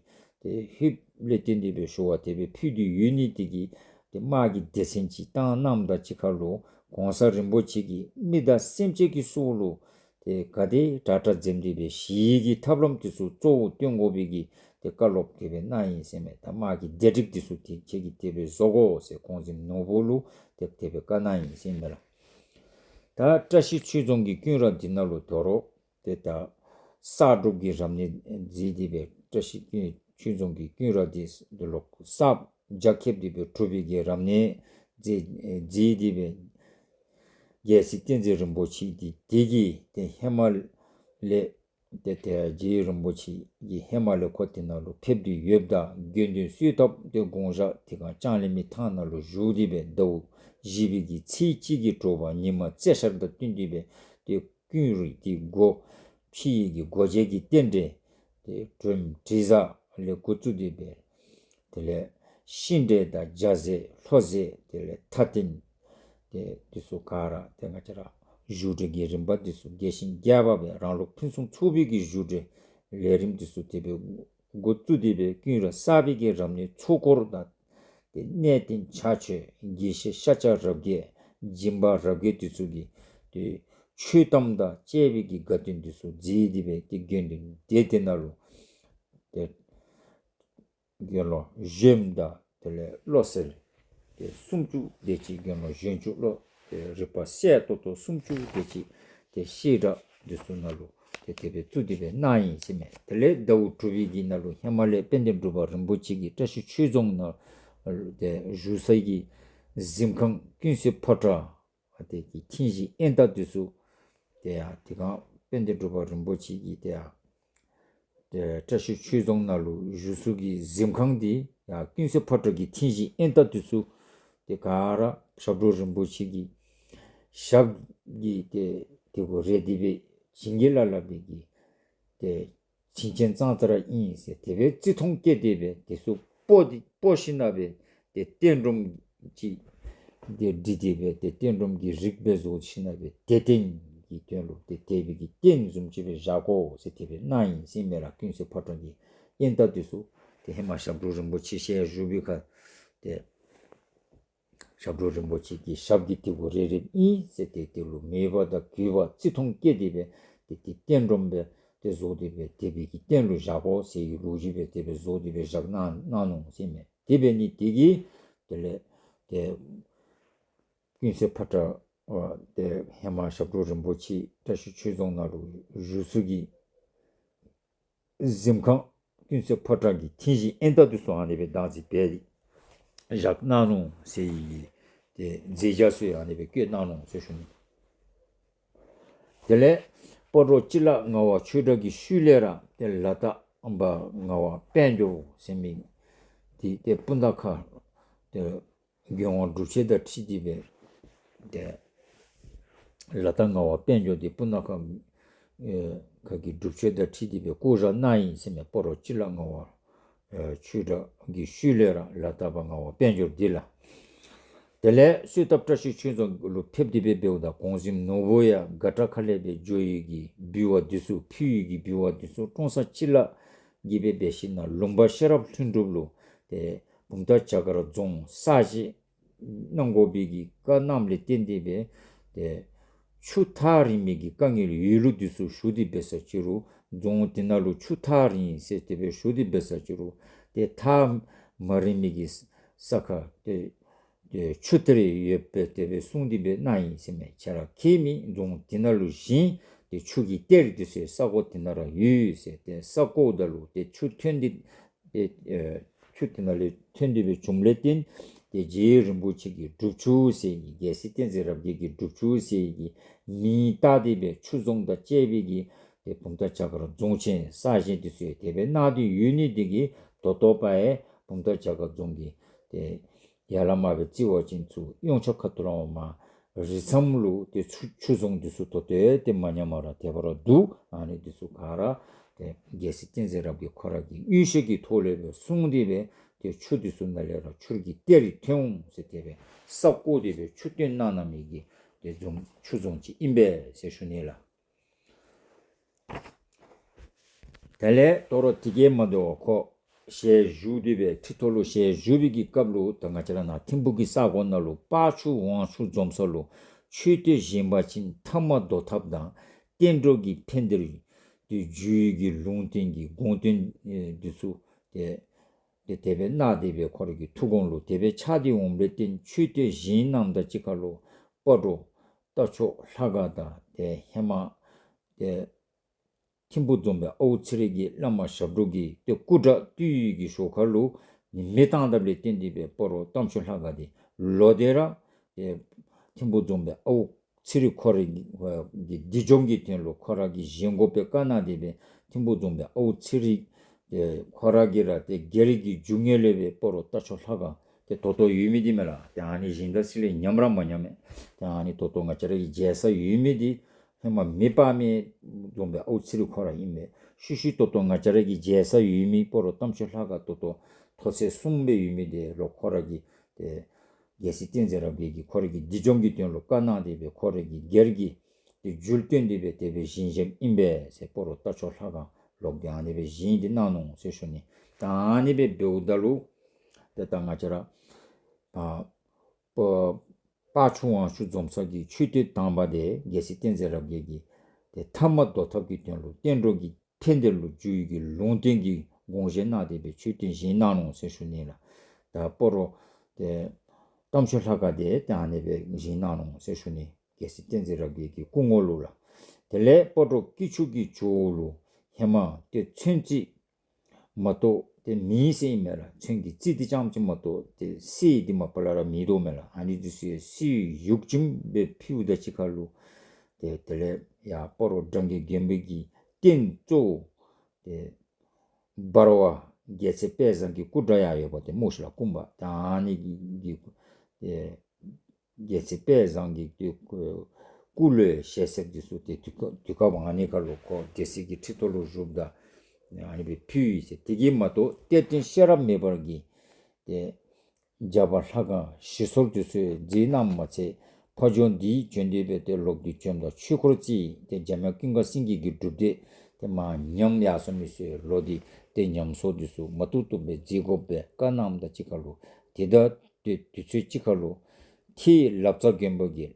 ཏེ་ཧིབ་ལས་བརྟེན་ཏེ་སྦེ་ཞུ་བ་དེ་སྦེ་ཕུལ་ཏེ་ཡོད་ནི་དེ་གིས་ཏེ་དམག་གི་སྡེ་ཚན་ཅིག་བཏང་གནངམ་དང་གཅིག་ཁར་ལུ་གོང་ས་རིན་པོ་ཆེ་གིས་མི་དང་སེམས་ཅན་གྱི་སྲོག་ལུ་ཏེ་ག་དེ་དྲག་དྲག་འཛེམ་སྟེ་སྦེ་ཞི་བའི་གི་ཐབས་ལམ་དེ་ཚུ་གཙོ་བོ་སྟོན་དགོ་པའི་གི་ཏེ་བཀའ་སློབ་དེ་སྦེ་གནང་ཡི་ཟེར་མས། ད་དམག་གི་སྡེ་སྒྲིག་དེ་ཚུ་ཏེ་ཁྱེད་ཀྱིས་དེ་སྦེ་བཟོ་དགོ་ཟེར་གོང་གཟིམ་ནོར་བུ་ལུ་ཏེ་དེ་སྦེ་བཀའ་གནང་ཡི་ཟེར་མས་ལགས། ད་བཀྲ་ཤིས་ཆོས་རྫོང་གི་ཀུན་ར་འདི་ནང་ལུ་དོ་རུང་ཏེ་ད་གསར་སྒྲུབ་ཀྱི་རབ་གནས་མཛད་དེ་སྦེ་བཀྲ་ཤིས་ཀྱི་ ཆོས་རྫོང་གི་ཀུན་ར་འདི་ལོག་གསརཔ་རྒྱ་ཁྱབ་སྟེ་སྦེ་གྲུབ་པའི་གི་རབ་གནས་མཛད་མཛད་དེ་སྦེ་རྒྱལ་སྲས་བསྟན་འཛིན་རིན་པོ་ཆེ་འདི་དེ་གིས་ཏེ་ཧེ་མ་ལས་ཏེ་ཏེ་རྗེ་རིན་པོ་ཆེ་གིས་ཧེ་མ་ལས་ཁོ་དེ་ནང་ལུ་ཕེབས་ཏེ་ཡོདཔ་ད་དགེ་འདུན་གསོལ་ཐབ་ཏེ་དགོངས་ཞག་དེ་སྒང་ལྕང་གླིང་མི་ཐང་ནང་ལུ་བཞུགས་ཏེ་སྦེ་ཟླཝ་བཞི་པའི་གི་ཚེས་གཅིག་གི་དྲོ་པ་ཉི་མ་རྩེ་ཤར་དང་བསྟུན་ཏེ་སྦེ་ཏེ་ཀུན་ར་འདི་སྒོ་ཕྱེ་ཡི་གི་སྒོ་འབྱེད་ཀྱི་རྟེན་འབྲེལ་ཏེ་སྒྲོལ་མ་དྲི་བཟང་ལས་འགོ་བཙུགས་ཏེ་སྦེ་དེ་ལས་ཤིང་འབྲས་དང་ལྗགས་ཟས་ལྷོ་ཟས་དེ་ལས་ཐ་རྟེན་ཏེ་འདི་ཚུ་ག་ར་ཏེ་ང་བཅས་ར་བཞུགས་གྲལ་གྱི་རིམ་པ་འདི་ཚུ་རྒྱས་ཤིང་རྒྱས་པ་སྦེ་རང་ལུགས་ཕུན་སུམ་ཚོགས་པའི་གི་བཞུགས་གྲལ་ལས་རིམ་འདི་ཚུ་དེ་སྦེ་འགོ་བཙུགས་ཏེ་སྦེ་ཀུན་ར་གསར་པའི་གི་རབ་གནས་ཚོགས་འཁོར་དང་ཏེ་གནས་བརྟན་ཕྱག་མཆོད་དགེ་བཤེས་ཤཱཀྱ་རབ་རྒྱས་སྦྱིན་པ་རབ་རྒྱས་འདི་ཚུ་གིས་ཏེ་ཆོས་གཏམ་དང་བཅས་པའི་གི་དགའ་སྟོན་འདི་ཚུ་མཛད་དེ་སྦེ་ཏེ་དགེ་འདུན་སྡེ་དེ་ནང་ལུ་ཏེ་དགེ་སློང་གཞོནམ་དང་དེ་ལས་བློ་གསལ་ཏེ་སུམ་ཅུ་དེ་ཅིག་དགེ་སློང་གཞོན་ཅུང་བློ་ཏེ་རིག་པ་གསལ་ཏོག་ཏོ་སུམ་ཅུ་དེ་ཅིག་ཏེ་བཤད་གྲྭ་འདི་ཚུ་ནང་ལུ་ཏེ་དེ་སྦེ་བཙུགས་ཏེ་སྦེ་གནང་ཡི་ཟེར་མས། དེ་ལས་ཟླཝ་དྲུག་པའི་གི་ནང་ལུ་ཧེ་མ་ལས་དཔལ་ལྡན་འབྲུག་པ་རིན་པོ་ཆེ་གིས་བཀྲ་ཤིས་ཆོས་རྫོང་ནང་ཏེ་བཞུགས་ས་གི་གཟིམ་ཁང་ཀུན་གསལ་ཕོ་བྲང་ཨ་དེ་གི་ཐིང་གཞི་ཨེན་ཏ་འདི་ཚུ་ཏེ་ཡང་དེ་སྒང་དཔལ་ལྡན་འབྲུག་པ་རིན་པོ་ཆེ་གིས་ཏེ་ཡང་ཏེ་བཀྲ་ཤིས་ཆོས་རྫོང་ནང་ལུ་བཞུགས་ས་གི་གཟིམ་ཁང་འདི་ཡང་ཀུན་གསལ་ཕོ་བྲང་གི་ཐིང་གཞི་ཨེན་ཏ་འདི་ཚུ་ཏེ་ག་ར་ཞབས་དྲུང་རིན་པོ་ཆེ་གི་ཞབས་ཀྱིས་ཏེ་དེ་གུ་རེག་སྟེ་སྦེ་བྱིན་གྱིས་བརླབས་བརླབས་པའི་གི་ཏེ་བྱིན་ཅན་གཙང་སྦྲ་ཨིན་ཟེར་དེ་སྦེ་བརྩི་མཐོང་བསྐྱེད་དེ་སྦེ་དེ་ཚུ་སྤོ་སྟེ་སྤོ་ཞིནམ་སྦེ་ཏེ་རྟེན་སྒྲོམ་ཅིག་ཏེ་བྲིས་ཏེ་སྦེ་ཏེ་རྟེན་སྒྲོམ་གྱི་རིགས་སྦེ་བཟོ་ཞིནམ་སྦེ་དད་རྟེན་གྱི་དོན་ལུ་ཏེ་དད་པའི་གི་རྟེན་བཟུམ་ཅིག་སྦེ་བཞག་དགོ་ཟེར་དེ་སྦེ་གནང་ཡི་ཟེར་མས་ལགས། ཀུན་གསལ་ཕོ་བྲང་གི་ཨེན་ཏ་འདི་ཚུ་ཏེ་ཧེ་མ་ཞབས་དྲུང་རིན་པོ་ཆེ་ཞལ་བཞུགས་པའི་ཁར་ཏེ་ཞབས་དྲུང་རིན་པོ་ཆེ་གི་ཞབས་ཀྱིས་དེ་གུ་རེག་རེགཔ་ཨིན་ཟེར་ཏེ་དེ་ལུ་མོས་པ་དང་གུས་པ་བརྩི་མཐོང་བསྐྱེད་དེ་སྦེ་ཏེ་དེ་རྟེན་སྒྲོམ་སྦེ་ཏེ་བཟོ་སྟེ་སྦེ་དད་པའི་གི་རྟེན་ལུ་བཞག་དགོ་ཟེར་བའི་ལོ་རྒྱུས་སྦེ་དེ་སྦེ་བཟོ་སྟེ་སྦེ་བཞག་གནང་གནང་ནུག་ཟེར་མས། དེ་འབད་ནི་དེ་གིས་དེ་ལས་ཏེ་ཀུན་གསལ་ཕོ་བྲང་ཨ་ཏེ་ཧེ་མ་ཞབས་དྲུང་རིན་པོ་ཆེ་བཀྲ་ཤིས་ཆོས་རྫོང་ནང་ལུ་བཞུགས་ས་གི་གཟིམ་ཁང་ཀུན་གསལ་ཕོ་བྲང་གི་ཐིང་གཞི་ཨེན་ཏ་འདི་ཚུ་ཨ་ནི་སྦེ་བདག་འཛིན་འབད་དེ་བཞག་གནང་ནུག་ཟེར་ཡི། ཏེ་མཛད་བྱ་ཚུ་ཡང་ཨ་ནི་སྦེ་བཀོད་གནང་ནུག་ཟེར་ཞུ་ནི། དེ་ལས་སྤ་རོ་སྤྱི་བླ་ངག་དབང་ཆོས་གྲགས་ཀྱི་ཤུལ་ལས་ར་ཏེ་ལ་དྭགས་པ་ངག་དབང་དཔལ་འབྱོར་ཟེར་མི་འདི་ཏེ་སྤུངས་ཐང་ཁ་ཏེ་མགོན་དབང་སྒྲུབ་མཆོད་དང་འཁྲིལ་ཏེ་སྦེ་ཏེ་ལ་དྭགས་ངག་དབང་དཔལ་འབྱོར་འདི་སྤུངས་ཐང་ཁ་ཨེ་ཁ་གི་སྒྲུབ་མཆོད་དང་འཁྲིལ་ཏེ་སྦེ་བསྐོ་བཞག་གནང་ཡི་ཟེར་མས། སྤ་རོ་སྤྱི་བླ་ངག་དབང་ཨེ་ཆོས་གྲགས་ཀྱི་ཤུལ་ལས་ར་ལ་དྭགས་པ་ངག་དབང་དཔལ་འབྱོར་འདི་ལགས། དེ་ལས་གསོལ་ཐབ་བཀྲ་ཤིས་ཆོས་རྫོང་ལུ་ཕེབས་ཏེ་སྦེ་འབདཝ་ད་གོང་གཟིམ་ནོར་བུ་ཡང་དགའ་སྤྲོ་ཁ་ལས་སྦེ་འགྱོ་ཡི་གི་འབུལ་བ་འདི་ཚུ་ཕུལ་ཡི་གི་འབུལ་བ་འདི་ཚུ་ཀྲོང་གསར་སྤྱི་བླ་གིས་སྦེ་འབད་ཞིནམ་ལུང་པ་ཤེས་རབ་ལྷུན་གྲུབ་ལུ་ཏེ་བུམ་ཐང་བྱ་དཀར་རྫོང་གསར་བཞེངས་གནང་དགོ་པའི་གི་བཀའ་གནངམ་ལས་བརྟེན་ཏེ་སྦེ་ཏེ་ཆུ་ཐག་རིང་མི་གི་དཀའ་ངལ་ཡོད་ལུགས་འདི་ཚུ་ཞུ་སྟེ་འབད་ས་ཅི་རུང་རྫོང་དེ་ནང་ལུ་ཆུ་ཐག་རིང་ཟེར་དེ་སྦེ་ཞུ་སྟེ་འབད་ས་ཅི་རུང་ཏེ་ཐག་མ་རིང་མི་གི་ས་ཁར་ཏེ་ཏེ་ཆུ་གཏེར་ཡོདཔ་སྦེ་དེ་སྦེ་གསུངས་ཏེ་སྦེ་གནང་ཡི་ཟེར་མས། ཁྱེད་ར་མཁྱེན་མི་རྫོང་དེ་ནང་ལུ་བཞེངས་ཏེ་ཆུ་གི་གཏེར་འདི་ཚུ་ས་གོ་དེ་ནང་ར་ཡོད་ཟེར། ཏེ་ས་གོ་ད་ལུ་ཏེ་ཆུ་ཐོན་ཏེ་ཏེ་ཨེ་ཆུ་དེ་ནང་ལས་ཐོན་ཏེ་སྦེ་བྱུངམ་ལས་བརྟེན་ཏེ་རྗེ་རིན་པོ་ཆེ་གི་སྒྲུབ་ཆུ་ཟེར་གི་རྒྱལ་སྲས་བསྟན་འཛིན་རབ་རྒྱས་ཀྱི་སྒྲུབ་ཆུ་ཟེར་གི་མིང་བཏགས་ཏེ་སྦེ་ཆུ་རྫོང་དང་བཅས་པའི་གི་ཏེ་བུམ་ཐང་བྱ་དཀར་རྫོང་ཆེན་གསར་བཞེངས་འདི་ཚུ་དེ་སྦེ་གནང་སྟེ་ཡོད་ནི་དེ་གིས་ད་ལྟོ་པ་ཡང་བུམ་ཐང་བྱ་དཀར་རྫོང་གི་ཏེ་ཡར་ལས་མར་སྦེ་བརྩི་བ་ཅིན་ཚུར་གཡོན་ཕྱོགས་ཁ་ཐུག་ལས་མར་རི་མཚམས་ལུ་ཏེ་ཆུ་ཆུ་རྫོང་འདི་ཚུ་ད་ལྟོ་ཡང་ཏེ་མ་ཉམས་པར་དེ་སྦེ་ར་འདུག། ཨ་ནི་འདི་ཚུ་ག་ར་ཏེ་རྒྱལ་སྲས་བསྟན་འཛིན་རབ་རྒྱས་ཁོ་ར་གི་མངོན་ཤེས་ཀྱི་ཐོག་ལས་སྦེ་གསུངས་ཏེ་སྦེ་ཏེ་ཆུ་འདི་ཚུ་ནང་ལས་ར་ཆུ་གི་གཏེར་ཐོན་འོང་ཟེར་དེ་སྦེ་ས་བརྐོ་སྟེ་སྦེ་ཆུ་བཏོན་གནང་གནང་མི་གི་ཏེ་རྫོང་ཆུ་རྫོང་ཅིག་ཨིན་པས་ཟེར་ཞུ་ནི་ལགས། དེ་ལས་དོ་རུང་དེ་གིས་མ་དོ་བར་ཁོ་ཞལ་བཞུགས་ཏེ་སྦེ་ཁྲི་ཐོག་ལུ་ཞལ་བཞུགས་པའི་གི་སྐབས་ལུ་ད་ང་བཅས་ར་ནཱ་ཐིམ་ཕུག་གི་ས་གོ་ནང་ལུ་དཔལ་ཆུ་དབང་ཕྱུག་འཛོམས་ས་ལུ་མཆོད་རྟེན་བཞེངས་པ་ཅིན་ཐ་མ་བཟློག་ཐབས་དང་བསྟན་འགྲོ་གི་ཕན་བདེར་ཏེ་འགྱུར་བའི་གི་ལུང་བསྟན་གྱི་དགོངས་དོན་ཨེ་འདི་ཚུ་ཏེ་ཏེ་དེ་སྦེ་གནང་སྟེ་སྦེ་ཁོ་ར་གི་ཐུགས་དགོངས་ལུ་དེ་སྦེ་ཆགས་ཏེ་འོངམ་ལས་བརྟེན་མཆོད་རྟེན་བཞེངས་གནངམ་དང་གཅིག་ཁར་ལུ་སྤ་རོ་རྟ་མཆོག་ལྷ་ཁང་དང་ཏེ་ཧེ་མ་ཏེ་ ཐིམ་ཕུག་རྫོང་དཔོན་ཨའུ་ཚེ་རིང་གིས་བླ་མ་ཞབས་དྲུང་གི་ཏེ་སྐུ་འདྲ་བཏུལ་ཡི་གི་ཞོར་ཁ་ལུ་མེ་བཏང་དཔ་ལས་བརྟེན་ཏེ་སྦེ་སྤ་རོ་རྟ་མཆོག་ལྷ་ཁང་འདི་ལོག་སྟེ་ར་ཏེ་ཐིམ་ཕུག་རྫོང་དཔོན་ཨའུ་ཚེ་རིང་ཁོ་རའི་གི་སྡིག་སྦྱོང་གི་དོན་ལུ་ཁོ་ར་གིས་བཞེངས་དགོ་པའི་བཀའ་གནང་སྟེ་སྦེ་ཐིམ་ཕུག་རྫོང་དཔོན་ཨའུ་ཚེ་རིང་ཏེ་ཁོ་ར་གིས་ར་ཏེ་སྒེར་གྱི་རྒྱུ་དངོས་ལས་སྦེ་སྤ་རོ་རྟ་མཆོག་ལྷ་ཁང་ཏེ་ད་ལྟོ་ཡོད་མི་འདི་མས་ལགས། ཏེ་ཨ་ནི་བཞེངས་ད་ས་ལས་ཉམས་ར་མ་ཉམས་མས། ཏེ་ཨ་ནི་ད་ལྟོ་ང་བཅས་ར་གི་མཇལ་ས་ཡོད་མི་འདི་ཧེ་མ་མེ་སྤར་མི་རྫོང་དཔོན་ཨའུ་ཚེ་རིང་ཁོ་ར་ཨིན་པས། ཤུལ་ཤུལ་ད་ལྟོ་ང་བཅས་ར་གི་མཇལ་ས་ཡོད་མི་སྤ་རོ་རྟ་མཆོག་ལྷ་ཁང་ད་ལྟོ་མཐོ་ཚད་གསུམ་སྦེ་ཡོད་མི་འདི་ལུ་ཁོ་ར་གིས་ཏེ་རྒྱལ་སྲས་བསྟན་འཛིན་རབ་རྒྱས་ཀྱིས་ཁོ་ར་གི་སྡིག་སྦྱོང་གི་དོན་ལུ་བཀའ་གནང་སྟེ་སྦེ་ཁོ་ར་གིས་སྒེར་གྱི་ཏེ་རྒྱུ་བཏོན་ཏེ་སྦེ་དེ་སྦེ་བཞེངས་བཞེངསམ་ཨིན་པས་ཟེར། སྤ་རོ་རྟ་མཆོག་ལྷ་ཁང་ལོག་སྟེ་ཨ་ནི་སྦེ་བཞེངས་ཏེ་གནང་ནུག་ཟེར་ཞུ་ནི། ད་ཨ་ནི་སྦེ་འབདཝ་ད་ལུ་ཏེ་ད་ང་བཅས་ར་ཨ་པ་པ་ཆུ་ཝང་ཆུ་འཛོམས་ས་གི་མཆོད་རྟེན་དང་པ་འདི་རྒྱལ་སྲས་བསྟན་འཛིན་རབ་རྒྱས་ཀྱིས་ཏེ་ཐ་མ་བཟློག་ཐབས་ཀྱི་དོན་ལུ་བསྟན་འགྲོ་གི་ཐད་འདི་ལུ་འཇུག་ཡི་གི་ལུང་བསྟན་གྱི་དགོངས་བཞེད་གནང་སྟེ་སྦེ་མཆོད་རྟེན་བཞེངས་གནང་ནུག་ཟེར་ཞུ་ནི་ལགས། ད་སྤ་རོ་ཏེ་རྟ་མཆོག་ལྷ་ཁང་འདི་ཏེ་ཨ་ནི་སྦེ་བཞེངས་གནང་ནུག་ཟེར་ཞུ་ནི། རྒྱལ་སྲས་བསྟན་འཛིན་རབ་རྒྱས་ཀྱི་སྐུ་ངོ་ལུ་ལགས། དེ་ལས་སྤ་རོ་སྐྱིད་ཆུ་གི་ཇོ་བོ་ལུ་ཧེ་མ་ཏེ་ཚོན་རྩི་མ་གཏོགས་ཏེ་མེད་ཟེར་ཨིན་མས་ལགས། ཚོན་གྱི་རྩི་འདི་རྐྱངམ་ཅིག་མ་གཏོགས་ཏེ་གསེར་འདི་མ་པ་ལས་ར་མེད་དོ་མས་ལགས། ཨ་ནི་འདི་ཚུ་གསེར་ཡུག་ཅིག་སྦེ་ཕུལཝ་ད་གཅིག་ཁར་ལུ་ཏེ་དེ་ལས་ཡར་སྤ་རོ་འབྲང་རྒྱས་དགོན་པའི་གི་རྟེན་གཙོ་བོ་ཏེ་འབར་བ་རྒྱལ་ཚབ་དཔལ་བཟང་གི་སྐུ་འདྲ་ཡང་ཡོདཔ་ཏེ་སྨོ་ཤིག་ལགས། སྐུ་འབར་ད་ཨ་ནི་གི་གི་ཏེ་རྒྱལ་ཚབ་དཔལ་བཟང་གི་ཏེ་སྐུ་ལུ་ཞལ་ཟས་འདི་ཚུ་ཏེ་དུས་སྐབས་དུས་སྐབས་ཨ་ནི་ཁར་ལུ་ཁོ་སྡེ་སྲིད་ཀྱི་ཁྲི་ཐོག་ལུ་བཞུགསཔ་ད་ཨ་ནི་སྦེ་ཕུལ་ཡི་ཟེར། དེ་གིས་མ་གཏོགས་གཏེར་སྟོན་ཤེས་རབ་མེ་འབར་གྱིས་ཏེ་རྒྱབ་ལྷ་ཁང་ཞིག་གསོ་འདི་ཚུ་མཛད་གནངམ་མ་ཚད་ཕ་ཇོ་འདི་བྱོན་ཏེ་སྦེ་ཏེ་ལོག་སྟེ་བྱོནམ་ད་ཆོས་འཁོར་རྩེ་ཏེ་འཇམ་དབྱངས་ཀུན་དགའ་སེང་གེ་གི་སྒྲུབ་སྡེ་ཏེ་མར་ཉམས་ཡར་སོང་མི་ཚུ་ལོག་སྟེ་ཏེ་ཉམས་གསོ་འདི་ཚུ་མ་བཏུབ་བཏུབ་སྦེ་མཛད་དགོ་པའི་བཀའ་གནངམ་ད་གཅིག་ཁར་ལུ་ཏེ་ད་ཏེ་དུས་ཚོད་གཅིག་ཁར་ལུ་ཐེད་ལབ་རྩ་དགོན་པ་གི་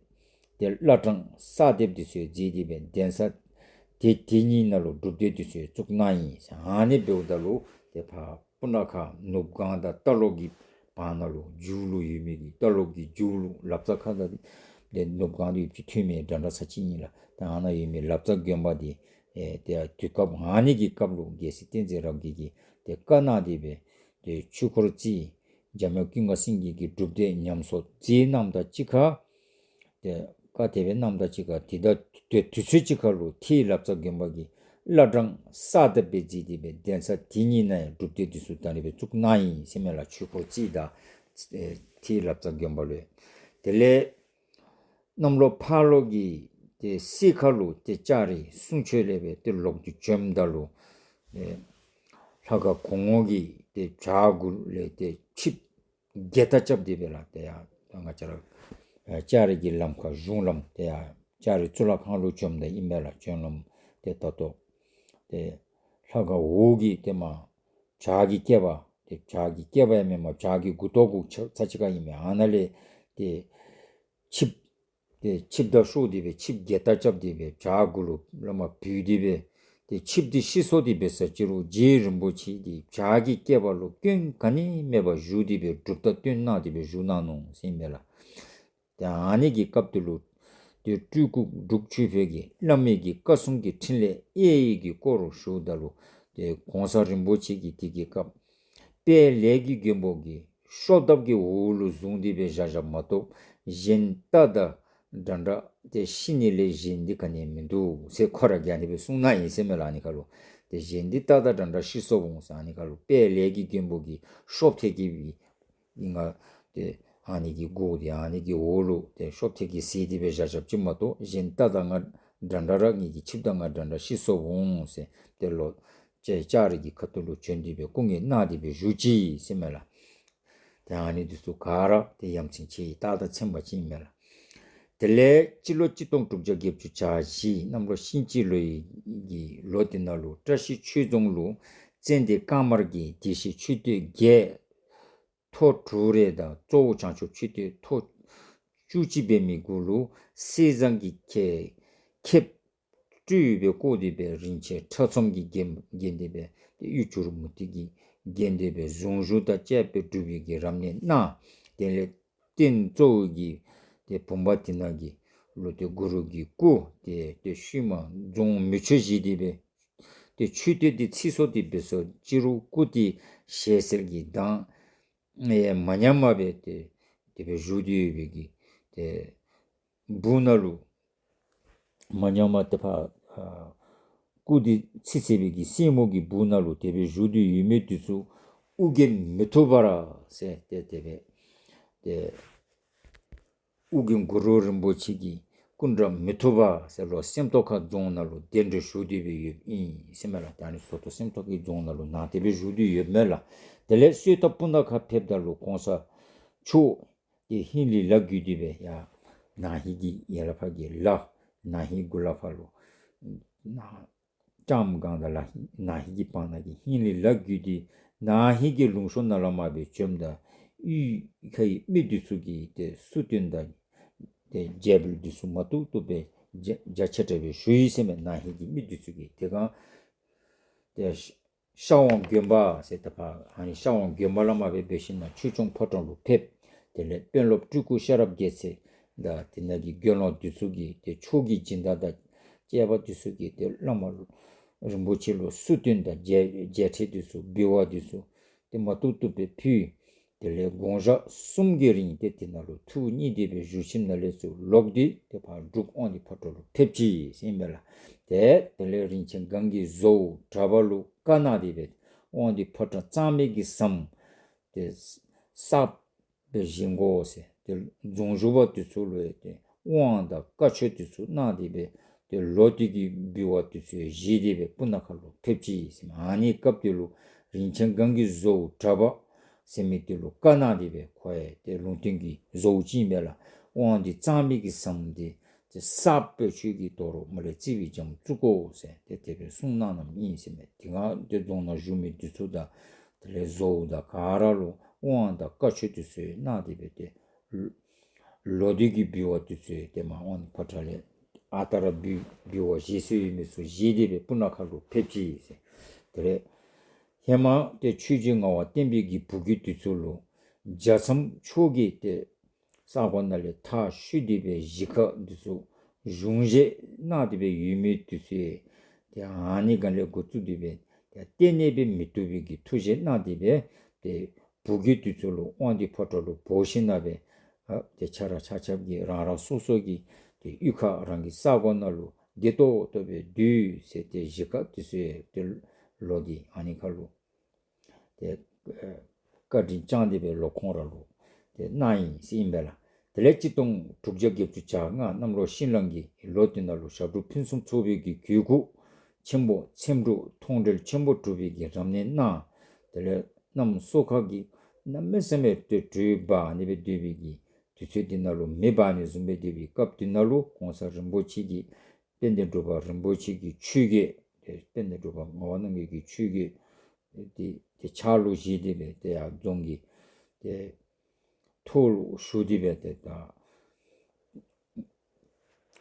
ཏེ་བླ་བྲང་གསར་འདེབས་འདི་ཚུ་མཛད་དེ་སྦེ་གདན་ས་ཏེ་དེ་གཉིས་ནང་ལུ་སྒྲུབ་སྡེ་འདི་ཚུ་བཙུགས་གནང་ཡི་ཟེར། ཨ་ནི་འབདཝ་ད་ལུ་ཏེ་ཕར་སྤུ་ན་ཁ་ནུབ་སྒང་དང་རྟ་ལོག་གི་བར་ན་ལུ་མཇུག་ལུ་ཡོད་མི་གི་རྟ་ལོག་གི་མཇུག་ལུ་ལབ་རྩ་ཁ་ད་ཏེ་ནུབ་སྒང་ཏེ་ཡུདཔ་ཅིག་ཐོན་མི་འདྲ་འདྲ་ས་ཅིག་ཨིན་ལགས། ཏེ་ཨ་ནཱ་ཡོད་མི་ལབ་རྩ་དགོན་པ་འདི་ཨེ་ཏེ་དུས་སྐབས་ཨ་ནི་གི་སྐབས་ལུ་རྒྱལ་སྲས་བསྟན་འཛིན་རབ་རྒྱས་ཀྱིས་ཏེ་བཀའ་གནང་སྟེ་སྦེ་ཏེ་ཆོས་འཁོར་རྩེ་འཇམ་དབྱངས་ཀུན་དགའ་སེང་གེ་གི་སྒྲུབ་སྡེ་ཉམས་གསོ་མཛད་གནངམ་ད་གཅིག་ཁར་ཏེ་བཀའ་དེ་སྦེ་གནངམ་ད་གཅིག་ཁར་ཏེ་ད་ཏེ་དུས་ཚོད་གཅིག་ཁར་ལུ་ཐེད་ལབ་རྩ་དགོན་པ་གི་བླ་བྲང་གསར་འདེབས་སྦེ་མཛད་དེ་སྦེ་གདན་ས་དེ་གཉིས་ནང་ཡང་སྒྲུབ་སྡེ་འདི་ཚུ་ད་རེས་སྦེ་བཙུགས་གནང་ཡི་ཟེར་མས་ལགས། ཆོས་འཁོར་རྩེ་དང་ཨེ་ཐེད་ལབ་རྩ་དགོན་པ་ལུ། དེ་ལས་གནམ་ལོ་ཕག་ལོ་གི་ཏེ་སེར་ཁ་ལུ་ཏེ་ལྕགས་རི་གསུང་ཆོས་ལས་སྦེ་ཏེ་ལོག་སྟེ་བྱོནམ་ད་ལུ་ཨེ་ལྷ་ཁང་གོང་འོག་གི་ཏེ་བྱག་གུ་ལས་ཏེ་ཆིབས་བརྒྱད་རྟ་རྐྱབ་སྟེ་སྦེ་ལགས། ཏེ་ཡར་ང་བཅས་ར་ཨེ་ལྕགས་རི་གི་ལམ་ཁར་གཞུང་ལམ་ཏེ་ཡར་ལྕགས་རི་གཙུག་ལག་ཁང་ལུ་བྱོནམ་ད་ཨིན་མས་ལགས། བྱོན་ལམ་ཏེ་ད་ལྟོ་ཏེ་ལྷ་ཁང་འོག་གི་ཏེ་མར་བྱག་གི་སྐེད་པ་ཏེ་བྱག་གི་སྐེད་པ་ཡང་མེན་མར་བྱག་གི་མགུ་ཏོ་གུ་ཚར་ཚར་ཅིག་ཁར་ཨིན་མས། ཨ་ནཱ་ལས་ཏེ་ཆིབས་ཏེ་ཆིབས་རྟ་ཤོར་ཏེ་སྦེ་ཆིབས་བརྒྱད་རྟ་རྐྱབ་སྟེ་སྦེ་བྱག་གུ་ལུ་བླ་མ་བུད་དེ་སྦེ་ཏེ་ཆིབས་འདི་ཤི་སོང་སྟེ་སྦེ་ས་ཅི་རུང་རྗེ་རིན་པོ་ཆེ་འདི་བྱག་གི་སྐེད་པ་ལུ་སྐྱོན་ག་ནི་མེད་པར་བཞུགས་ཏེ་སྦེ་སྒྲུབ་རྟགས་སྟོན་གནང་སྟེ་སྦེ་བཞུགས་གནང་ནུག་ཟེར་ཨིན་མས་ལགས། ཏེ་ཨ་ནི་གི་སྐབས་དེ་ལུ་ཏེ་སྤྲུལ་སྐུ་འབྲུག་ཆོས་འཕེལ་གྱིས་བླ་མའི་གི་བཀའ་སྲུང་གི་ཕྲིན་ལས་དབྱེ་ཡི་གི་སྐོར་ཞུཝ་ད་ལུ་ཏེ་གོང་ས་རིན་པོ་ཆེ་གིས་དེ་གི་སྐབས་དཔལ་ལེགས་ཀྱི་མགོན་པོ་གི་ཤོག་ཐབ་ཀྱི་འོག་ལུ་བཟུང་སྟེ་སྦེ་བཞག་བཞགཔ་མ་གཏོགས་གཞན་རྟ་དང་འདྲ་འདྲ་ཏེ་ཤི་ནི་ལས་གཞན་འདི་ག་ནི་མིན་འདུག་ཟེར་ཁོ་ར་གིས་ཨ་ནི་སྦེ་གསུངས་གནང་ཡི་ཟེར་མས་ལགས། ཨ་ནི་ཁར་ལུ་ཏེ་གཞན་འདི་རྟ་དང་འདྲ་འདྲ་ཤི་སོངམ་འོང་ཟེར། ཨ་ནི་ཁར་ལུ་དཔལ་ལེགས་ཀྱི་མགོན་པོ་གི་ཤོག་ཐེལ་གྱི་ཨིན་ང་ཏེ་ཨ་ནི་གི་མགུ་ཏེ་ཨ་ནི་གི་འོག་ལུ་ཏེ་ཤོག་ཐེལ་གྱིས་བསད་དེ་སྦེ་བཞག་བཞགཔ་ཅིག་མ་གཏོགས་གཞན་རྟ་དང་ང་འདྲ་འདྲ་ར་ངེ་གི་ཆིབས་དང་ང་འདྲ་འདྲ་ཤི་སོངམ་འོང་ཟེར། ཏེ་ལོག་ལྕགས་ལྕགས་རི་གི་ཁ་ཐུག་ལུ་བྱོན་ཏེ་སྦེ་སྐུ་ངལ་གནང་སྟེ་སྦེ་བཞུགས་ཅི་ཟེར་མས་ལགས། ཏེ་ཨ་ནི་འདི་ཚུ་ག་ར་ཏེ་ཡ་མཚན་ཆེ་ཡི་རྟགས་དང་མཚན་པ་ཅིག་ཨིན་མས་ལགས། དེ་ལས་སྤྱི་ལོ་གཅིག་སྟོང་དྲུག་བརྒྱ་བརྒྱད་ཅུ་གྱ་བཞི་གནམ་ལོ་ཤིང་བྱི་ལོའི་གི་ལོ་དེ་ནང་ལུ་བཀྲ་ཤིས་ཆོས་རྫོང་ལུ་ཙན་དན་དཀར་དམར་གྱི་བདེ་གཤེགས་མཆོད་རྟེན་བརྒྱད་ཐོག་དྲུག་རེ་དང་གཙོ་བོ་བྱང་ཆུབ་མཆོད་རྟེན་ཐོག་བཅུ་གཅིག་འབད་མི་གུ་ལུ་གསེར་ཟངས་ཀྱི་ཁེབས་ཁེབས་སྤྲུལ་སྦེ་བཀོད་དེ་སྦེ་རིན་ཆེན་ཁྲ་ཚོམ་གྱིས་བརྒྱན་བརྒྱན་ཏེ་སྦེ་གཡུ་བྱུ་རུ་མུ་ཏིག་གིས་བརྒྱན་ཏེ་སྦེ་གཟུངས་གཞུག་དང་བཅས་པའི་སྒྲུབ་པའི་གི་རབ་གནས་གནང་། དེ་ལས་རྟེན་གཙོ་བོ་གི་ཏེ་བུམ་པ་དེ་ནང་གི་ལུ་ཏེ་གུ་རུ་གི་སྐུ་ཏེ་ཏེ་ཤུལ་མ་རྫོང་མེ་མཆོད་བཞེས་ཏེ་སྦེ་ ཏེ་མཆོད་རྟེན་འདི་ཚིག་སོ་སྟེ་འབད་སོ་ཅི་རུང་སྐུ་འདི་ཞལ་གསེར་གྱི་མདངས་ཨེ་མ་ཉམས་པར་སྦེ་ཏེ་དེ་སྦེ་བཞུགས་ཏེ་ཡོད་པའི་གི་ཏེ་སྦུག་ནང་ལུ་མ་ཉམས་པར་ཏེ་ཕར་ཨ་སྐུ་འདི་ཚིག་ཚིག་པའི་གི་སེན་མོ་གི་སྦུག་ནང་ལུ་དེ་སྦེ་བཞུགས་ཏེ་ཡོད་མི་འདི་ཚུ་དབུ་རྒྱན་མི་ཐུབ་པར་ཟེར་ཏེ་དེ་སྦེ་ཏེ་ཨོ་རྒྱན་གུ་རུ་རིན་པོ་ཆེ་གི་སྐུ་འདྲ་མི་ཐུབ་པ་ཟེར་ལོག་སེམས་རྟོགས་ཁ་རྫོང་ནང་ལུ་གདན་འདྲེན་ཞུ་སྟེ་སྦེ་ཡོདཔ་ཨིན་ཟེར་མས་ལགས། ད་ཨ་ནི་ཟོ་ཏོག་སེམས་རྟོགས་ཀྱི་རྫོང་ནང་ལུ་ནཱ་དེ་སྦེ་བཞུགས་ཏེ་ཡོདཔ་མས་ལགས། དེ་ལས་གསོལ་ཐབ་སྤུ་ན་ཁ་ཕེབས་ད་ལུ་གོང་ས་མཆོག་དེ་ཧིང་ལས་ལ་བརྒྱུད་དེ་སྦེ་ཡར་ན་ཧིང་གི་ཡར་ལས་ཕར་གྱི་ལ་ན་ཧིང་གུ་ལས་ཕར་ལུ་ན་ལྕམ་གང་དང་ལ་ན་ཧིང་གི་བར་ན་གི་ཧིང་ལས་ལ་བརྒྱུད་དེ་ན་ཧིང་གི་ལུང་ཕྱོགས་ནང་ལས་མར་སྦེ་བྱོནམ་ད་གཡུས་ཁའི་མི་འདི་ཚུ་གིས་ཏེ་བསུ་སྟོན་དང་ཏེ་རྒྱལ་པོ་འདི་ཚུ་མ་ཐུབ་ཐུབ་སྦེ་རྒྱ་རྒྱ་ཆེ་དྲགས་སྦེ་ཞུ་ཡི་ཟེར་མས། ན་ཧིང་གི་མི་འདི་ཚུ་གིས་དེ་སྒང་ཏེ་ཤ་ཤ་འོང་དགོན་པ་ཟེར་ད་ཕར་ཨ་ནི་ཤ་འོང་དགོན་པ་ལས་མར་སྦེ་འབད་ཞིནམ་ལས་ཆོས་སྐྱོང་ཕོ་བྲང་ལུ་ཕེབས། དེ་ལས་དཔོན་སློབ་སྤྲུལ་སྐུ་ཤེས་རབ་རྒྱལ་མཚན་དང་དེ་ནང་གི་དགེ་སློང་འདི་ཚུ་གིས་ཏེ་ཕྱོགས་ཀྱི་སྦྱིན་བདག་དང་བཅས་པ་འདི་ཚུ་གིས་ཏེ་བླ་མ་རིན་པོ་ཆེ་ལུ་བསུ་སྟོན་དང་རྒྱལ་རྒྱལ་ཕྲན་འདི་ཚུ་འབུལ་བ་འདི་ཚུ་ཏེ་མ་ཐུབ་ཐུབ་སྦེ་ཕུལ། དེ་ལས་དགོང་ཞག་གསུམ་གྱི་རིང་ཏེ་དེ་ནང་ལུ་ཐུགས་མཉེས་ཏེ་སྦེ་བཞུགས་ཞིནམ་ལས་ཚུར་ལོག་སྟེ་ཏེ་ཕར་འབྲུག་དབང་འདུས་ཕོ་བྲང་ལུ་ཕེབས་ཅི་ཟེར་ཨིན་པས་ལགས། ཏེ་དེ་ལས་རིན་ཆེན་སྒང་གི་བཟོ་བོ་གྲྭ་པ་ལུ་བཀའ་གནང་སྟེ་སྦེ་དབང་འདུས་ཕོ་བྲང་གཙང་མའི་གི་ཟམ་ཏེ་གསརཔ་སྦེ་བཞེངས་དགོ་ཟེར། ཏེ་རྫོང་བཞུགས་པ་འདི་ཚུ་ལུ་ཡང་ཏེ་དབང་དང་བཀའ་ཆོས་འདི་ཚུ་གནང་སྟེ་སྦེ་ཏེ་ལོག་སྟེ་གི་འབུལ་བ་འདི་ཚུ་ཡང་བཞེས་ཏེ་སྦེ་སྤུ་ན་ཁ་ལུ་ཕེབས་ཅི་ཟེར་མས། ཨ་ནི་སྐབས་དེ་ལུ་རིན་ཆེན་སྒང་གི་བཟོ་བོ་གྲྭ་པ་ཟེར་མི་འདི་ལུ་བཀའ་གནང་སྟེ་སྦེ་ཁོ་ཡང་ཏེ་ལུང་བསྟན་གྱི་བཟོ་བོ་ཅིག་ཨིན་པས་ལགས། དབང་འདུས་གཙང་མའི་གི་ཟམ་འདི་ཏེ་གསརཔ་སྦེ་ཁྱོད་ཀྱིས་དོ་རུང་མར་ལས་རྩིག་པའི་འགྱམ་བཙུགས་དགོ་ཟེར་ཏེ་དེ་སྦེ་གསུངས་གནངམ་ཨིན་ཟེར་མས། དེ་སྒང་ཏེ་རྫོང་ནང་བཞུགས་མི་འདི་ཚུ་དང་དེ་ལས་བཟོ་བོ་དང་ག་ར་ལུ་དབང་དང་བཀའ་ཆོས་འདི་ཚུ་གནང་སྟེ་སྦེ་ཏེ་ལོག་སྟེ་གི་འབུལ་བ་འདི་ཚུ་ཏེ་མར་དབང་འདུས་ཕོ་བྲང་ལས་ཨ་རྟག་ར་འབུལ་འབུལ་བ་བཞེས་སྲོལ་ཡོད་མི་ཚུ་བཞེས་ཏེ་སྦེ་སྤུ་ན་ཁ་ལུ་ཕེབས་ཅི་ཟེར། དེ་ལས་ཧེ་མ་ཏེ་ཆོས་རྗེ་ངག་དབང་བསྟན་པའི་གི་བུ་རྒྱུད་འདི་ཚུ་ལུ་རྒྱ་མཚམས་ཕྱོགས་ཀྱི་ཏེ་ས་གོ་ནང་ལས་མཐའ་བཤུད་དེ་སྦེ་གཞིས་ཁ་འདི་ཚུ་གཞུང་བཞེས་གནང་སྟེ་སྦེ་ཡོད་མི་འདི་ཚུ་ཡང་ཏེ་ཨ་ནི་སྒང་ལས་འགོ་བཙུགས་ཏེ་སྦེ་ཏེ་གཏན་ནས་སྦེ་མི་བཏུབ་པའི་གི་ཐུགས་བཞེད་གནང་སྟེ་སྦེ་ཏེ་བུ་རྒྱུད་འདི་ཚུ་ལུ་དབང་འདུས་ཕོ་བྲང་ལུ་འབོ་ཞིནམ་ལས་སྦེ་ཨ་ཏེ་ཆ་ར་ཆ་ཁྱབ་ཀྱིས་རང་རང་སོ་སོ་གི་ཏེ་གཡུས་ཁ་རང་གི་ས་གོ་ནང་ལུ་བདེ་ཏོག་ཏོ་སྦེ་སྡོད་ཟེར་ཏེ་གཞིས་ཁ་འདི་ཚུ་ཡང་ཏེ་ལོག་སྟེ་ཨ་ནི་ཁ་ལུ་ཏེ་ཨེ་བཀའ་དྲིན་བསྐྱངས་ཏེ་སྦེ་ལོག་ཁོང་ར་ལུ་ཏེ་གནང་ཡི་ཟེར་ཨིན་པས་ལགས། དེ་ལས་གཅིག་སྟོང་དྲུག་བརྒྱ་བརྒྱད་ཅུ་གྱ་ལྔ་གནམ་ལོ་ཤིང་གླང་གི་ལོ་འདི་ནང་ལུ་ཞབས་དྲུང་ཕུན་སུམ་ཚོགས་པའི་གི་གོས་སྐུ་ཆེན་པོ་ཚེམ་དྲུག་མཐོང་གྲོལ་ཆེན་པོ་གྲུབ་པའི་གི་རབ་གནས་གནང་། དེ་ལས་གནམ་སོ་ཁ་གི་གནམ་མེད་ས་མེད་ཏེ་དྲོད་འབར་ནི་སྦེ་སྡོད་པའི་གི་དུས་ཚོད་འདི་ནང་ལུ་མེ་འབར་ནི་བཟུམ་སྦེ་སྡོད་པའི་སྐབས་འདི་ནང་ལུ་གོང་ས་རིན་པོ་ཆེ་གི་དཔལ་ལྡན་འབྲུག་པ་རིན་པོ་ཆེ་གི་ཆོས་གོས་ཏེ་དཔལ་ལྡན་འབྲུག་པ་ངག་དབང་རྣམ་རྒྱལ་གྱི་ཆོས་གོས་ཏེ་ཏེ་ཕྱག་ལུ་བཞེས་ཏེ་སྦེ་ཏེ་ཡར་རྫོང་གི་ཏེ་ཐོག་ལུ་བཞུགས་ཏེ་སྦེ་ཏེ་ད་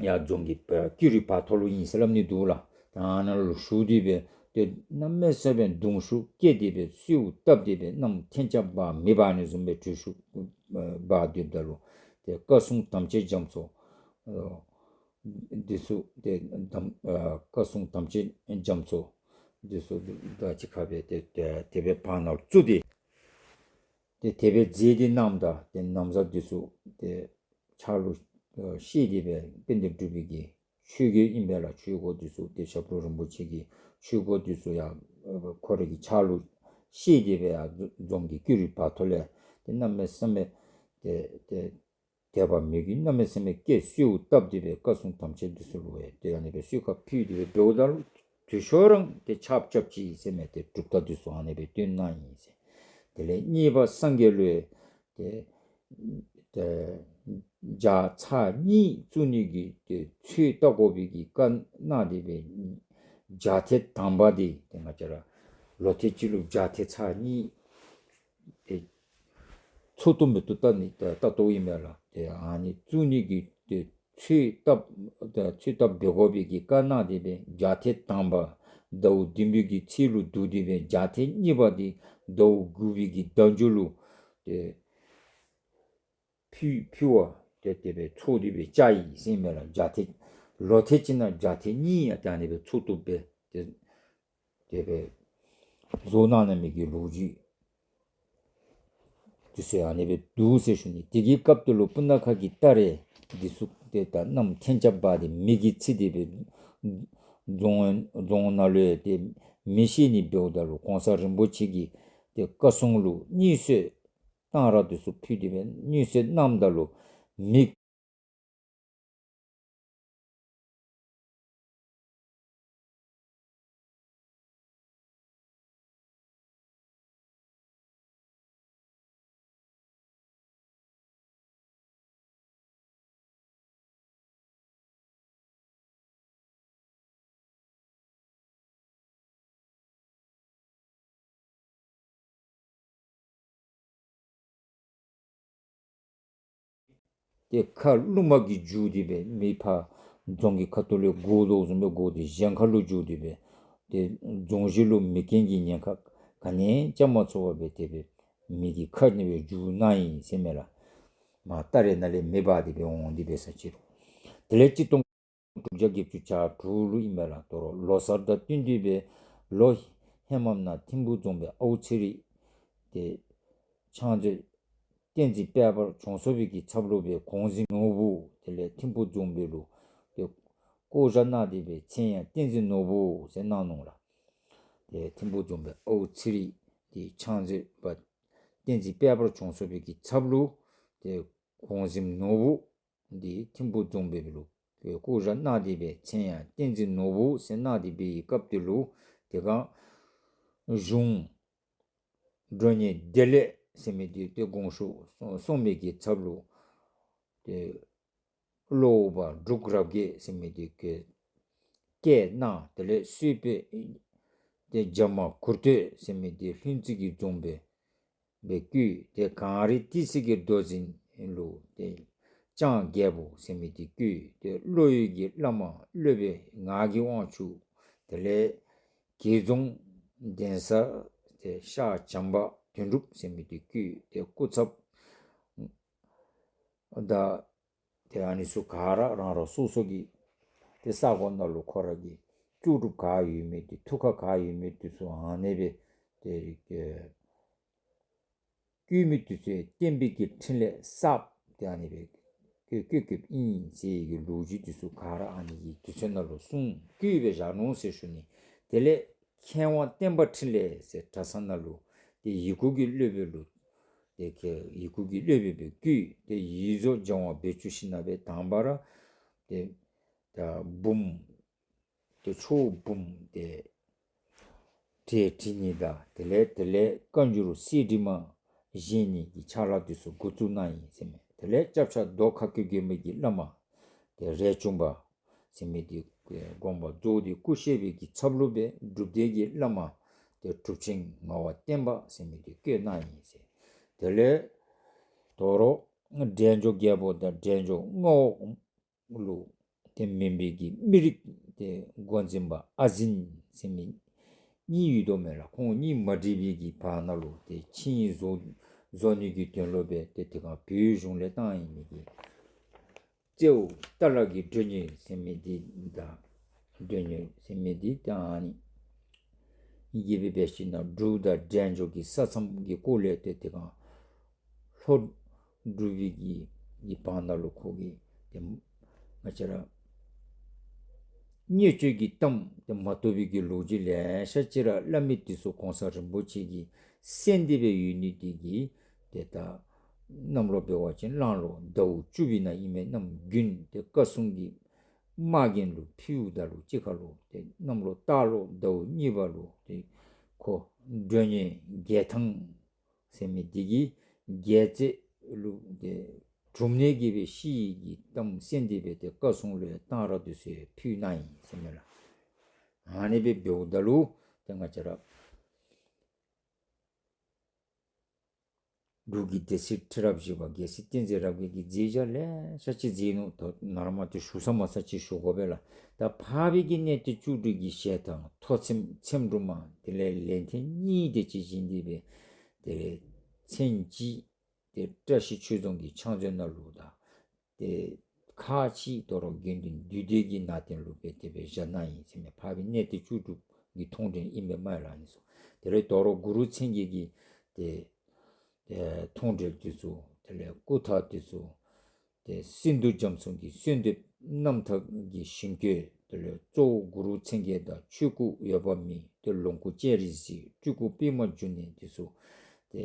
ཡར་རྫོང་གི་ཨེ་ཀུ་རུ་བར་ཐོག་ལུ་ཨིན་ཟེར་སླབ་ནི་འདུག་ལགས། ད་ཨ་ནཱ་ལུ་བཞུགས་ཏེ་སྦེ་ཏེ་གནམ་མེད་ས་མེད་གདུང་ཤུགས་བསྐྱེད་དེ་སྦེ་གསོལཝ་བཏབ་སྟེ་སྦེ་གནམ་ཐེངས་ཆ་འབར་མེ་འབར་ནི་བཟུམ་སྦེ་དྲོད་ཤུགས་ཨེ་འབར་སྡོདཔ་ད་ལུ་ཏེ་བཀའ་སྲུང་དམ་ཅན་རྒྱ་མཚོ་ཨེ་འདི་ཚུ་ཏེ་དམ་ཨ་བཀའ་སྲུང་དམ་ཅན་རྒྱ་མཚོ་འདི་ཚུ་དང་གཅིག་ཁར་སྦེ་ཏེ་ཏེ་དེ་སྦེ་བར་ན་ལུ་བཙུགས་ཏེ་ཏེ་དེ་སྦེ་མཛད་དེ་གནངམ་ད་ཏེ་ན་བཟའ་འདི་ཚུ་ཏེ་ཕྱག་ལུ་ཨ་བཞེས་ཏེ་སྦེ་དཔལ་ལྡན་འབྲུག་པའི་གི་ཆོས་གོས་ཨིན་པས་ལགས། ཆོས་གོས་འདི་ཚུ་ཏེ་ཞབས་དྲུང་རིན་པོ་ཆེ་གི་ཆོས་གོས་འདི་ཚུ་ཡང་ཨ་ཁོ་རའི་གི་ཕྱག་ལུ་བཞེས་ཏེ་སྦེ་ཡར་རྫོང་གི་ཀུ་རུ་བར་ཐོག་ལས་ཏེ་གནམ་མེད་ས་མེད་ཏེ་ཏེ་དད་པ་མོས་གུས་གནམ་མེད་ས་མེད་བསྐྱེད་གསོལཝ་བཏབ་སྟེ་སྦེ་བཀའ་སྲུང་དམ་ཅན་འདི་ཚུ་ལུ་ཡང་ཏེ་ཨ་ནི་སྦེ་གསོལ་ཁ་ཕུལ་ཏེ་སྦེ་འབདཝ་ད་ལུ་དུས་ཤོག་རང་ཏེ་ཆརཔ་རྐྱབ་ཅི་ཟེར་མས། ཏེ་གྲུབ་རྟགས་འདི་ཚུ་ཨ་ནི་སྦེ་སྟོན་གནང་ཡི་ཟེར། དེ་ལས་གཉིས་པ་སངས་རྒྱས་ལུ་ཡང་ཏེ་ཏེ་བྱ་ཚར་གཉིས་བཙུགས་ནི་གི་ཏེ་ཚོད་བལྟ་དགོ་པའི་གི་བཀའ་གནང་སྟེ་སྦེ་བྱ་ཐེངས་དང་པ་འདི་ཏེ་ང་བཅས་ར་ལོ་ཐེངས་གཅིག་ལུ་བྱ་ཐེངས་ཚར་གཉིས་ཏེ་ཚུགས་ཏོག་མི་ཚུགས་བལྟ་ནི་ཏེ་བལྟ་དོ་ཨིན་མས་ལགས། ཏེ་ཨ་ནི་བཙུགས་ནི་གི་ཏེ་ཚོད་བལྟ་ཏེ་ཚོད་བལྟ་འབད་དགོ་པའི་གི་བཀའ་གནང་སྟེ་སྦེ་བྱ་ཐེངས་དང་པ་ཟླཝ་བདུན་པའི་གི་ཚེས་ལུ་བསྡུ་སྟེ་སྦེ་བྱ་ཐེངས་གཉིས་པ་འདི་ཟླཝ་དགུ་པའི་གི་ཟླ་མཇུག་ལུ་ཏེ་ཕུལ་ཕུལ་བ་ཏེ་དེ་སྦེ་ཚོགས་ཏེ་སྦེ་བཅར་ཡི་ཟེར་མས་ལགས། བྱ་ཐེངས་ལོ་ཐེངས་གཅིག་ནང་བྱ་ཐེངས་གཉིས་ཡང་ཏེ་ཨ་ནི་སྦེ་ཚོགས་ཏོག་སྦེ་ཏེ་ དེ་སྦེ་བཟོ་གནང་ནི་མི་གི་ལོ་རྒྱུས་དེ་ཚུ་ཨ་ནི་སྦེ་འདུག་ཟེར་ཞུ་ནི། དེ་གི་སྐབས་དེ་ལུ་སྤུ་ན་ཁ་གི་སྟ་རེ་འདི་ཚུ་ཏེ་ད་གནམ་ཐེངས་ཆ་འབག་སྟེ་མེ་གིས་འཚིག་སྟེ་སྦེ་རྫོང་རྫོང་ནང་ལུ་ཡང་ཏེ་མེ་ཤི་ནི་འབདཝ་ད་ལུ་གོང་ས་རིན་པོ་ཆེ་གིས་ཏེ་བཀའ་སྲུང་ལུ་སྙུན་གསོལ་གཏང་རག་དེ་ཚུ་ཕུལ་ཏེ་སྦེ་སྙུན་གསོལ་གནངམ་ད་ལུ་མེ་ཏེ་ཁ་རླུང་མ་གིས་རྒྱུག་སྟེ་སྦེ་མེ་ཕར་རྫོང་གི་ཁ་ཐུག་ལས་འགོ་དོ་བཟུམ་སྦེ་འགོ་སྟེ་གཞན་ཁ་ལུ་རྒྱུག་སྟེ་སྦེ་ཏེ་རྫོང་གཞི་ལུ་མེ་རྐྱེན་གྱི་ཉེན་ཁ་ག་ནི་ཡང་རྐྱབ་མ་ཚུགས་པར་སྦེ་དེ་སྦེ་མེ་གིས་ཁ་ནི་སྦེ་རྒྱུག་གནང་ཡི་ཟེར་མས་ལགས། མར་སྟ་རེ་ནང་ལས་མེ་འབར་ཏེ་སྦེ་འོང་སྟེ་སྦེ་ས་ཅི་རུང་། དེ་ལས་གཅིག་སྟོང་དྲུག་བརྒྱ་བརྒྱད་ཅུ་གྱ་དྲུག་ལུ་ཨིན་པས་ལགས། དོ་རུང་ལོ་གསར་དང་བསྟུན་ཏེ་སྦེ་ལོ་ཧེ་མ་ནང་ཐིམ་ཕུག་རྫོང་དཔོན་ཨའུ་ཚེ་རིང་ཏེ་ཕྱག་མཛོད་བསྟན་འཛིན་དཔལ་འབར་བྱོན་སོང་བའི་གི་ཚབ་ལུ་སྦེ་གོང་གཟིམ་ནོར་བུ་དེ་ལས་ཐིམ་ཕུག་རྫོང་དཔོན་ལུ་ཏེ་བསྐོ་བཞག་གནང་སྟེ་སྦེ་མཚན་ཡང་བསྟན་འཛིན་ནོར་བུ་ཟེར་གནང་ནུག་ལགས། ཏེ་ཐིམ་ཕུག་རྫོང་དཔོན་ཨའུ་ཚེ་རིང་ཏེ་ཕྱག་མཛོད་པ་བསྟན་འཛིན་དཔལ་འབར་བྱོན་སོང་བའི་གི་ཚབ་ལུ་ཏེ་གོང་གཟིམ་ནོར་བུ་འདི་ཐིམ་ཕུག་རྫོང་དཔོན་ལུ་བསྐོ་བཞག་གནང་སྟེ་སྦེ་མཚན་ཡང་བསྟན་འཛིན་ནོར་བུ་ཟེར་གནང་སྟེ་སྦེ་གི་སྐབས་དེ་ལུ་དེ་སྒང་གཞུང་མགྲོན་གཉེར་བདེ་ལེགས་ཟེར་མི་འདི་ཏེ་དགོངས་ཞུ་སོང་མི་གི་ཚབ་ལུ་ཏེ་བློ་བ་འབྲུག་རབ་རྒྱས་ཟེར་མི་འདི་གིས་བཀའ་གནང་། དེ་ལས་གསོལ་དཔོན་ཏེ་རྒྱ་མ་གུར་སྟོད་ཟེར་མི་འདི་ལྷུན་རྩེ་གི་རྫོང་དཔོན་སྦེ་བསྐོས། ཏེ་གངས་རི་ཏི་སེ་གི་རྡོ་འཛིན་ལུ་ཏེ་ལྕང་རྒྱལ་པོ་ཟེར་མི་འདི་བསྐོས། ཏེ་བློ་ཡུལ་གྱི་བླ་མ་སློབ་དཔོན་ངག་གི་དབང་ཕྱུག། དེ་ལས་རྒྱལ་རྫོང་གདན་ས་ཏེ་ཤར་བྱམས་པ་དོན་གྲུབ་ཟེར་མི་འདི་བསྐོས། ཏེ་སྐུ་ཚབ་དང་ཏེ་ཨ་ནི་ཚུ་ག་ར་རང་རང་སོ་སོ་གི་ཏེ་ས་གོ་ནང་ལུ་ཁོ་ར་གི་ལྕོགས་གྲུབ་ག་ཡོད་མི་འདི་ཐུགས་ཁར་ག་ཡོད་མི་འདི་ཚུ་ཨ་ནི་སྦེ་ཏེ་ཨེ་བསྐོས་མི་འདི་ཚུ་བསྟན་པའི་གི་འཕྲིན་ལས་གསརཔ་ཏེ་ཨ་ནི་སྦེ་བསྐོས་བསྐོསཔ་ཨིན་ཟེར་གྱི་ལོ་རྒྱུས་འདི་ཚུ་ག་ར་ཨ་ནི་གི་དུས་ཚོད་ནང་ལུ་གསུངས་བསྐོས་སྦེ་བཞག་ནུག་ཟེར་ཞུ་ནི། དེ་ལས་མཁས་དབང་བསྟན་པ་འཕྲིན་ལས་ཟེར་གྲྭ་ཚང་ནང་ལུ་ཏེ་ཡི་གུ་གི་སློབ་དཔོན་ལུ་ཏེ་ཁོ་ཡི་གུ་གི་སློབ་དཔོན་སྦེ་བསྐོས། ཏེ་ཡིད་བཟོ་སྦྱང་བ་བེད་སྤྱོད་ཞིནམ་ལས་དང་པ་ར་ཏེ་ད་འབུམ་ཏེ་ཆོས་འབུམ་ཏེ་གྲྭ་ཁྲིད་ནི་དང་དེ་ལས་དེ་ལས་བཀའ་འགྱུར་གསེར་བྲིས་མ་བཞེངས་ནི་གི་ཕྱག་ལཱ་འདི་ཚུ་འགོ་བཙུགས་གནང་ཡི་ཟེར་མས། དེ་ལས་སྐྱབས་ཆ་རྡོ་ཁ་སྐོར་དགོན་པའི་གི་བླ་མ་ཏེ་རས་ཆུང་པ་ཟེར་མི་འདི་དགོངས་པ་རྫོགས་ཏེ་སྐུ་གཤེགས་པའི་གི་ཚབ་ལུ་སྦེ་སྒྲུབ་སྡེ་གི་བླ་མ་ཏེ་གྲུབ་ཆེན་ངག་དབང་བསྟན་པ་ཟེར་མི་འདི་བསྐོས་གནང་ཡི་ཟེར། དེ་ལས་དོ་རུང་འབྲས་ལྗོངས་རྒྱལ་པོ་དང་འབྲས་ལྗོངས་མངའ་འོག་ལུ་ཏེ་མེན་པའི་གི་མི་རིགས་ཏེ་འགོ་འཛིན་པ་ཨ་ཟིན་ཟེར་མི་གཉིས་ཡོད་དོ་མས་ལགས། ཁོང་གཉིས་མ་འགྲིག་པའི་གི་བར་ན་ལུ་ཏེ་ཆིངས་ཡིག་བཟོ་བཟོ་ནི་གི་དོན་ལུ་སྦེ་ཏེ་དེ་སྒང་བོད་གཞུང་ལས་བཏང་ཡི་མི་གི་རྩེའུ་རྟ་ལ་གི་མགྲོན་གཉེར་ཟེར་མི་འདི་དང་མགྲོན་གཉེར་ཟེར་མི་འདི་ད་ཨ་ནི་ཨིན་གྱི་སྦེ་འབད་ཞིནམ་ལས་འབྲུག་དང་འབྲས་ལྗོངས་ཀྱི་ས་མཚམས་ཀྱི་སྐོར་ལས་ཏེ་དེ་སྒང་ལྷོ་འབྲུག་པའི་གི་གི་བར་ན་ལུ་ཁོ་གིས་ཏེ་ང་བཅས་ར་བརྙས་བཅོས་ཀྱི་གཏམ་ཏེ་མ་བཏུབ་པའི་གི་ལོ་རྒྱུས་ལེ་ཤ་ཅིག་ར་སླབ་མི་འདི་ཚུ་གོང་ས་རིན་པོ་ཆེ་གིས་གསན་ཏེ་སྦེ་ཡོད་ནི་འདི་གིས་ཏེ་ད་གནམ་ལོ་འབད་བ་ཅིན་གླང་ལོ་ཟླཝ་བཅུ་པའི་ནང་ཨིན་མས། གནམ་དགུན་ཏེ་བཀའ་སྲུང་གི་དམག་རྒྱན་ལུ་ཕུལཝ་ད་ལུ་གཅིག་ཁར་ལུ་ཏེ་གནམ་ལོ་སྟག་ལོ་ཟླཝ་གཉིས་པ་ལུ་ཏེ་ཁོ་མགྲོན་གཉེར་རྒྱལ་ཐང་ཟེར་མི་འདི་གིས་རྒྱལ་རྩེ་ལུ་ཏེ་གྲུབ་ནས་གི་སྦེ་ཤི་ཡི་གི་གཏམ་གསན་ཏེ་སྦེ་ཏེ་བཀའ་སྲུང་ལུ་ཡང་གཏང་རག་འདི་ཚུ་ཕུལ་གནང་ཡི་ཟེར་མས་ལགས། ཨ་ནི་སྦེ་འབདཝ་ད་ལུ་ཏེ་ང་བཅས་ར་འབྲུག་གི་སྡེ་སྲིད་ཁྲི་རབས་བཞི་པ་རྒྱལ་སྲས་བསྟན་འཛིན་རབ་རྒྱས་ཀྱིས་མཛད་བྱ་ལེ་ཤ་ཅིག་མཛད་ནུག། ད་ནཱ་ལས་མར་ཏེ་ཞུ་ས་མ་ས་ཅིག་ཞུ་དགོ་པས་ལགས། ད་འཕགས་པའི་གི་གནས་བརྟན་བཅུ་དྲུག་གི་ཞལ་ཐང་ཐོ་འཚེམ་འཚེམ་དྲུབ་མ་དེ་ལས་ལན་ཐེངས་གཉིས་དེ་ཅིག་བཞེངས་ཏེ་སྦེ་དེ་ལས་མཚན་གཅིག་ཏེ་བཀྲ་ཤིས་ཆོས་རྫོང་གི་ཕྱག་མཛོད་ནང་ལུ་དང་ཏེ་ཁ་ཅིག་དོ་རུང་དགེ་འདུན་འདུས་སྡེ་གི་ནང་རྟེན་ལུ་སྦེ་དེ་སྦེ་བཞག་གནང་ཡི་ཟེར་མས། འཕགས་པའི་གནས་བརྟན་བཅུ་དྲུག་ གི་མཐོང་གྲོལ་ཨིན་པས་སྨ་རེ་ལགས། ཨ་ནི་ཚུ་དེ་ལས་དོ་རུང་གུ་རུ་མཚན་བརྒྱད་ཀྱི་ཏེ་ཏེ་མཐོང་གྲོལ་འདི་ཚུ་དེ་ལས་སྐུ་ཐང་འདི་ཚུ་ཏེ་སིནྡྷུ་རྒྱ་མཚོ་གི་གསོལ་འདེབས་རྣམ་ཐར་གྱི་ཞིང་བཀོད། དེ་ལས་གཙོ་བོ་གུ་རུ་མཚན་བརྒྱད་དང་ཆོས་སྐུ་འོད་དཔག་མེད། ཏེ་ལོངས་སྐུ་སྤྱན་རས་གཟིགས། སྤྲུལ་སྐུ་པདྨ་འབྱུང་གནས་འདི་ཚུ་ཏེ་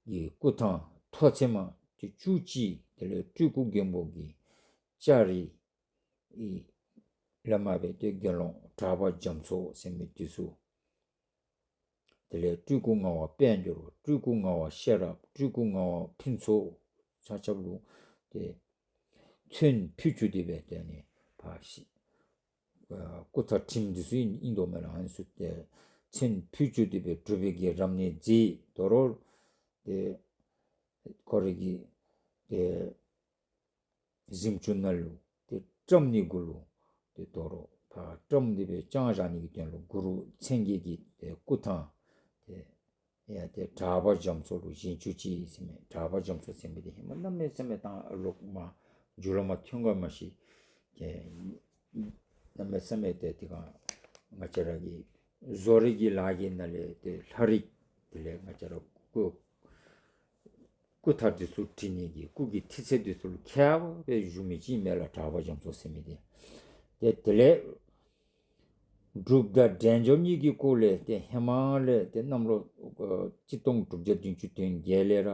གི་སྐུ་ཐང་ཐོག་ཚད་མ་ཏེ་བཅུ་གཅིག། དེ་ལས་སྤྲུལ་སྐུ་མགོན་པོ་གི་ལྕགས་རི་ཨི་ལས་མར་སྦེ་ཏེ་དགེ་སློང་གྲགས་པ་རྒྱ་མཚོ་ཟེར་མི་འདི་ཚུ། དེ་ལས་སྤྲུལ་སྐུ་ངག་དབང་དཔལ་འབྱོར། སྤྲུལ་སྐུ་ངག་དབང་ཤེས་རབ། སྤྲུལ་སྐུ་ངག་དབང་ཕུན་ཚོགས། ཆ་ཁྱབ་ལུ་ཏེ་མཚན་ཕུལ་བཅུག་སྟེ་སྦེ་ཏེ་ཨ་ནི་ཕར་ཤི་ཨ་སྐུ་ཐང་བྲིསམ་འདི་ཚུ་ཨིན་ཨིན་དོ་མས་ལགས། ཨ་ནི་ཚུ་ཏེ་མཚན་ཕུལ་བཅུག་སྟེ་སྦེ་སྒྲུབ་པའི་གི་རབ་གནས་མཛད། དོ་རུང་ཏེ་ཁོ་རའི་གི་ཏེ་གཟིམ་ཅུང་ནང་ལུ་ཏེ་བཀྲམ་ནི་གུ་ལུ་ཏེ་དོ་རུང་ཕར་བཀྲམ་སྟེ་སྦེ་བཀྲམ་བཞག་ནི་གི་དོན་ལུ་གུ་རུ་མཚན་བརྒྱད་ཀྱི་ཏེ་སྐུ་ཐང་ཏེ་ཡང་ཏེ་གྲགས་པ་རྒྱ་མཚོ་ལུ་བཞེངས་བཅུག་ཅི་ཟེར་མས། གྲགས་པ་རྒྱ་མཚོ་ཟེར་མི་འདི་ཧེ་མ་གནམ་མེད་ས་མེད་ད་ལོག་མར་མཇུག་ལུ་མར་ཐོན་ག་མ་ཤེས། ཏེ་གནམ་མེད་ས་མེད་ཏེ་དེ་སྒང་ང་བཅས་ར་གི་བཟོ་རིག་གི་ལཱ་གི་ནང་ལས་ཏེ་ལྷ་རིག་དེ་ལས་ང་བཅས་ར་སྐུ་སྐུ་ཐང་འདི་ཚུ་བྲི་ནི་གི་སྐུ་གི་ཐིག་ཚད་འདི་ཚུ་ལུ་མཁས་པ་སྦེ་བཞུགས་མི་ཅིག་མས་ལགས། གྲགས་པ་རྒྱ་མཚོ་ཟེར་མི་འདི། ཏེ་དེ་ལས་འབྲུག་དང་འབྲས་ལྗོངས་གཉིས་ཀྱི་སྐོར་ལས་ཏེ་ཧེ་མ་ལས་ཏེ་གནམ་ལོ་ཨ་གཅིག་སྟོང་དྲུག་བརྒྱ་བདུན་ཅུ་དོན་བརྒྱད་ལས་ར་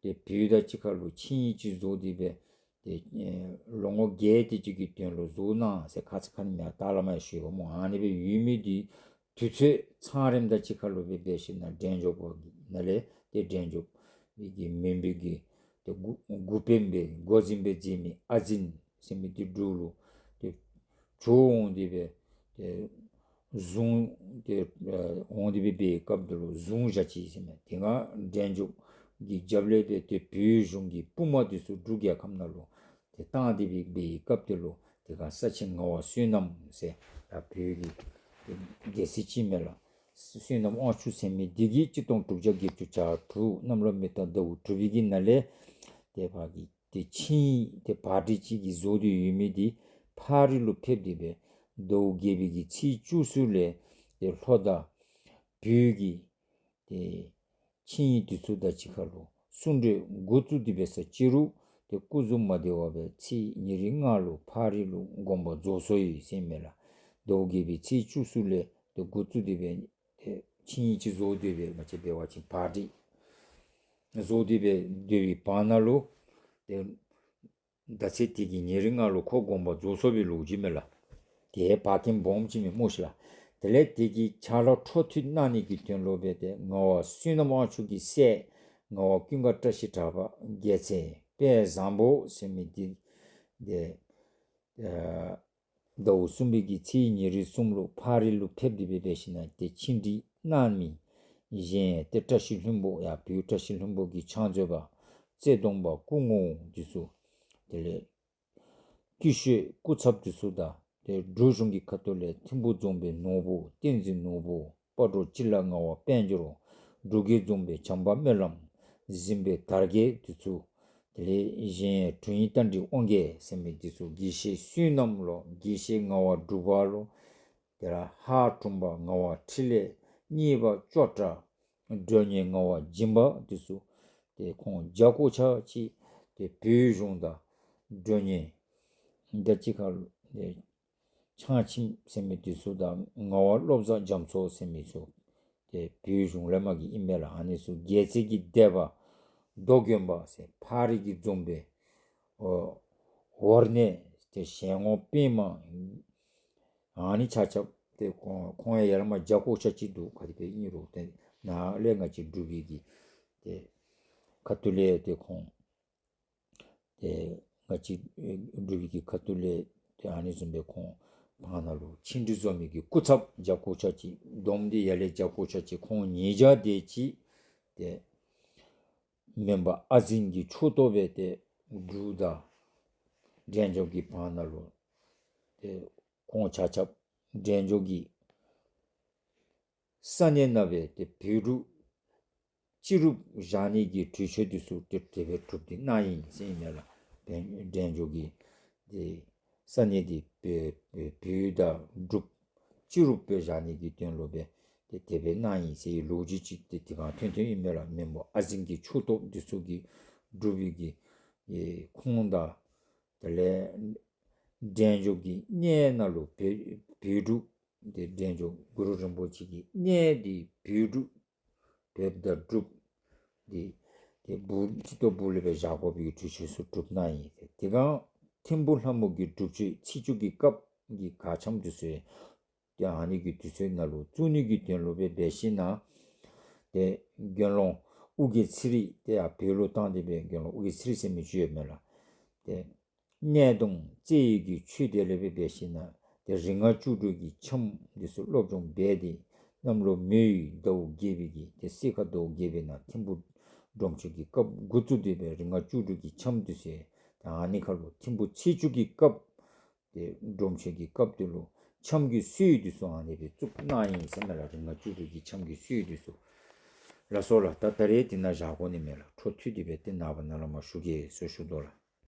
ཏེ་བོད་དང་གཅིག་ཁར་ལུ་ཆིངས་ཡིག་ཅིག་བཟོ་སྟེ་སྦེ་ཏེ་ཨེ་ལོ་ངོ་བརྒྱད་དེ་ཅིག་གི་དོན་ལུ་བཟོ་གནང་ཟེར་ཁ་ཙ་ཁ་ཉིནམ་ཡང་ད་ལས་མར་ཞུ་བ་སྨོ། ཨ་ནི་སྦེ་ཡོད་མི་འདི་དུས་ཚོད་ཚང་རནམ་དང་གཅིག་ཁར་ལུ་སྦེ་འབད་ཞིནམ་ན་འབྲས་ལྗོངས་པ་གི་ནང་ལས་ཏེ་འབྲས་ལྗོངས་པའི་གི་མོན་པའི་གི་ཏེ་འགོ་འགོ་དཔོན་སྦེ་འགོ་འཛིན་སྦེ་མཛད་མི་ཨ་འཛིན་ཟེར་མི་འདི་འབྲུག་ལུ་ཏེ་བྱོག་འོང་སྟེ་སྦེ་ཏེ་བཟུང་ཏེ་ཨ་འོང་སྟེ་སྦེ་འབད་བའི་སྐབས་འདི་ལུ་བཟུང་བཞག་ཅི་ཟེར་མས། དེ་སྒང་འབྲས་ལྗོངས་ཀྱི་རྒྱབ་ལས་སྦེ་ཏེ་བོད་གཞུང་གི་དཔུང་དམག་འདི་ཚུ་འབྲུག་རྒྱལ་ཁབ་ནང་ལུ་ཏེ་བཏང་སྟེ་སྦེ་འབད་བའི་སྐབས་འདི་ལུ་དེ་སྒང་ས་ཆེན་ངག་དབང་བསོད་ནམས་ཟེར་ད་བོད་ཀྱི་ཏེ་རྒྱལ་སྲས་ཅིག་མས་ལགས། བསོད་ནམས་དབང་ཕྱུག་ཟེར་མི་འདི་གིས་གཅིག་སྟོང་དྲུག་བརྒྱ་བརྒྱད་ཅུ་གྱ་དྲུག་གནམ་ལོ་མེ་སྟག་ཟླཝ་དྲུག་པའི་གི་ནང་ལས་ཏེ་ཕར་གྱི་ཏེ་ཆིངས་ཡིག་ཏེ་བར་ཊི་ཅིག་གི་བཟོ་སྟེ་ཡོད་མི་འདི་ཕག་རི་ལུ་ཕེབས་ཏེ་སྦེ་ཟླཝ་བརྒྱད་པའི་གི་ཚེས་བཅུ་གསུམ་ལས་ཏེ་ལྷོ་དང་བོད་ཀྱི་ཏེ་ཆིངས་ཡིག་འདི་ཚུ་དང་གཅིག་ཁར་ལུ་གསུང་གྲོས་འགོ་བཙུགས་ཏེ་སྦེ་ས་ཅི་རུང་ཏེ་སྐུ་གཟུགས་མ་བདེ་བར་སྦེ་ཚེས་ཉེར་ལྔ་ལུ་ཕག་རི་ལུ་དགོངས་པ་རྫོགས་སོ་ཡི་ཟེར་མས་ལགས། ཟླཝ་བརྒྱད་པའི་ཚེས་བཅུ་གསུམ་ལས་ཏེ་འགོ་བཙུགས་ཏེ་སྦེ་ཏེ་ཆིངས་ཡིག་ཅིག་བཟོ་སྟེ་སྦེ་ང་བཅས་འབད་བ་ཅིན་བར་ཊི་བཟོ་སྟེ་སྦེ་སྡོད་པའི་བར་ན་ལུ་ཏེ་ཟླ་ཚེས་དེ་གི་ཉེར་ལྔ་ལུ་ཁོ་དགོངས་པ་རྫོགས་སོ་བའི་ལོ་རྒྱུས་མས་ལགས། ཏེ་བར་ཁྱིམ་སྦོམ་ཅིག་མས་སྨོ་ཤིག་ལགས། དེ་ལས་དེ་གི་ཕྱག་ལཱ་འཕྲོ་མཐུད་གནང་ནི་གི་དོན་ལུ་སྦེ་ཏེ་ངག་དབང་བསོད་ནམས་དབང་ཕྱུག་གི་སྲས་ངག་དབང་ཀུན་དགའ་བཀྲ་ཤིས་གྲགས་པ་རྒྱལ་མཚན་དཔལ་བཟང་པོ་ཟེར་མི་འདི་ཏེ་ཨ་ཟླཝ་གསུམ་པའི་གི་ཚེས་ཉེར་གསུམ་ལུ་ཕག་རི་ལུ་ཕེབས་ཏེ་སྦེ་འབད་ཞིནམ་ན་ཏེ་ཆིངས་འདི་གནང་མི་གཞན་ཏེ་བཀྲ་ཤིས་ལྷུན་པོ་ཡར་བོད་བཀྲ་ཤིས་ལྷུན་པོ་གི་ཕྱག་མཛོད་པ་རྩེ་གདོང་པ་སྐུ་ངོ་འདི་ཚུ་དེ་ལས་སྐུ་ཞབས་སྐུ་ཚབ་འདི་ཚུ་དང་ཏེ་འབྲུག་གཞུང་གི་ཁ་ཐུག་ལས་ཐིམ་ཕུ་རྫོང་དཔོན་ནོར་བུ་བསྟན་འཛིན་ནོར་བུ་སྤ་རོ་སྤྱི་བླ་ངག་དབང་དཔལ་འབྱོར་འབྲུག་རྒྱལ་རྫོང་དཔོན་བྱམས་པ་སྨོན་ལམ་གཟིམ་དཔོན་དར་རྒྱས་འདི་ཚུ་དེ་ལས་གཞན་དྲུང་ཡིག་རྟ་མགྲིན་དབང་རྒྱལ་ཟེར་མི་འདི་ཚུ་དགེ་བཤེས་བསོད་ནམས་ལོ་དགེ་བཤེས་ངག་དབང་འབྲུག་པ་ལོ་དེ་ལས་ཧཱ་དྲུང་པ་ངག་དབང་འཕྲིན་ལས་གཉེར་པ་ཅོག་གྲགས་མགྲོན་གཉེར་ངག་དབང་སྦྱིན་པ་འདི་ཚུ་ཏེ་ཁོང་བརྒྱ་སྐོར་ཆ་ཅིག་ཏེ་བོད་གཞུང་དང་མགྲོན་གཉེར་དང་གཅིག་ཁར་ཏེ་ཕྱག་ཁྱིམ་ཟེར་མི་འདི་ཚུ་དང་ངག་དབང་བློ་བཟང་རྒྱ་མཚོ་ཟེར་མི་ཚུ་ཏེ་བོད་གཞུང་ལས་མར་གྱི་ཨིན་མས་ལགས། ཨ་ནི་ཚུ་རྒྱལ་རྩེ་གི་སྡེ་པ་རྡོ་དགོན་པ་ཟེར་ཕག་རི་གི་རྫོང་དཔོན་ཨོ་ཝར་ནེ་ཏེ་ཞལ་ངོ་པདྨ་ཨ་ནི་ཆ་ཁྱབ་ཏེ་ཁོང་ཁོང་ཡང་ཡར་ལས་མར་བརྒྱ་སྐོར་ཆ་ཅིག་འདུག། ག་དེ་སྦེ་ཨིན་རུང་ཏེ་ནཱ་ལས་ང་བཅས་འབྲུག་པའི་གི་ཏེ་ཁ་ཐུག་ལས་ཏེ་ཁོང་ཏེ་ང་བཅས་འབྲུག་པའི་གི་ཁ་ཐུག་ལས་ཏེ་ཨ་ནི་བཟུམ་སྦེ་ཁོང་བར་ན་ལུ་ཆིངས་འགྲིག་བཟོ་མི་གི་སྐུ་ཚབ་བརྒྱ་སྐོར་ཆ་ཅིག་བསྡོམས་ཏེ་ཡར་ལས་བརྒྱ་སྐོར་ཆ་ཅིག་ཁོང་ཉིས་བརྒྱ་དེ་ཅིག་ཏེ་མོན་པ་ཨ་འཛིན་གྱི་ཕྱོགས་གཏོགས་སྦེ་ཏེ་འབྲུག་དང་འབྲས་ལྗོངས་ཀྱི་བར་ན་ལུ་ཏེ་ཁོང་ཆ་ཁྱབ་འབྲས་ལྗོངས་ཀྱི་ས་གནས་ནང་སྦེ་ཏེ་བོད་འབྲུག་སྤྱི་རུབ་བཞག་ནི་གི་གྲོས་ཆོད་འདི་ཚུ་ཏེ་དེ་སྦེ་གྲུབ་སྟེ་གནང་ཡི་ཟེར་ཨིན་མས་ལགས། འབྲས་ལྗོངས་ཀྱི་ཏེ་ས་གནས་འདི་བོད་བོད་དང་འབྲུག་ ཅི་རུང་སྦེ་བཞག་ནི་གི་དོན་ལུ་སྦེ་ཏེ་དེ་སྦེ་གནང་ཡི་ཟེར་བའི་ལོ་རྒྱུས་ཅིག་ཏེ་དེ་སྒང་ཐོན་ཐོནམ་ཨིན་མས་ལགས། མེན་པར་ཨ་གཟིང་གི་ཆོས་ཐོག་འདི་ཚུ་གིས་སྒྲུབ་པའི་གི་ཨེ་ཁུངས་དང་དེ་ལས་འབྲས་ལྗོངས་ཀྱི་གནས་ནང་ལུ་བོད་བོད་ཕྲུག་ཏེ་འབྲས་ལྗོངས་གུ་རུ་རིན་པོ་ཆེ་གི་གནས་འདི་བོད་ཕྲུག་བོདཔ་དང་འབྲུགཔ་འདི་ཏེ་སྦུག་སྤྱི་ཏོག་སྦུག་ལུ་སྦེ་བཞག་དགོ་པའི་གི་གྲོས་ཆོད་ཚུ་གྲུབ་གནང་ཡི། ཏེ་དེ་སྒང་ཐིམ་ཕུ་ལྷ་མོ་གི་སྒྲུབ་མཆོད་ཚེས་བཅུ་གི་སྐབས་ཀྱི་གར་འཆམ་འདི་ཚུ་ཏེ་ཨ་ནི་གི་དུས་ཚོད་ནང་ལུ་བཙུགས་ནི་གི་དོན་ལུ་སྦེ་འབད་ཞིན་ན་ཏེ་དགེ་སློང་ཨོ་རྒྱན་ཚེ་རིང་ཏེ་ཡར་བོད་ལུ་བཏང་སྟེ་སྦེ་དགེ་སློང་ཨོ་རྒྱན་ཚེ་རིང་ཟེར་མི་ཅིག་ཡོད་མས་ལགས། ཏེ་གནས་སྟོང་བཙལ་ཡི་གི་ཆོས་དེ་ལས་སྦེ་འབད་ཞིན་ན་ཏེ་རིག་སྔགས་བཅུ་དྲུག་གི་འཆམ་འདི་ཚུ་སློབ་སྦྱོང་འབད་དེ་གནམ་ལོ་མེ་ཡོས་ཟླཝ་བརྒྱད་པའི་གི་ཏེ་སེར་ཁ་ཟླཝ་བརྒྱད་པའི་ནང་ཐིམ་ཕུ་སྒྲུབ་མཆོད་ཀྱི་སྐབས་འགོ་བཙུགས་ཏེ་སྦེ་རིག་སྔགས་བཅུ་དྲུག་གི་འཆམ་འདི་ཚུ་ཏེ་ཨ་ནི་ཁར་ལུ་ཐིམ་ཕུ་ཚེས་བཅུ་གི་སྐབས་ཏེ་སྒྲུབ་མཆོད་ཀྱི་སྐབས་དེ་ལུ་འཆམ་གྱི་སྲོལ་འདི་ཚུ་ཨ་ནི་སྦེ་བཙུགས་གནང་ཡི་ཟེར་མས་ལགས། རིག་སྔགས་བཅུ་དྲུག་གི་འཆམ་གྱི་སྲོལ་འདི་ཚུ། ལགས་སོ་ལགས། ད་ད་རེས་འདི་ནང་བཞག་དགོ་ནི་མས་ལགས། འཕྲོ་མཐུད་དེ་སྦེ་ཏེ་ནངས་པ་ནང་ལུ་མར་ཞུ་གེ་ཟེར་ཞུ་དོ་ལགས།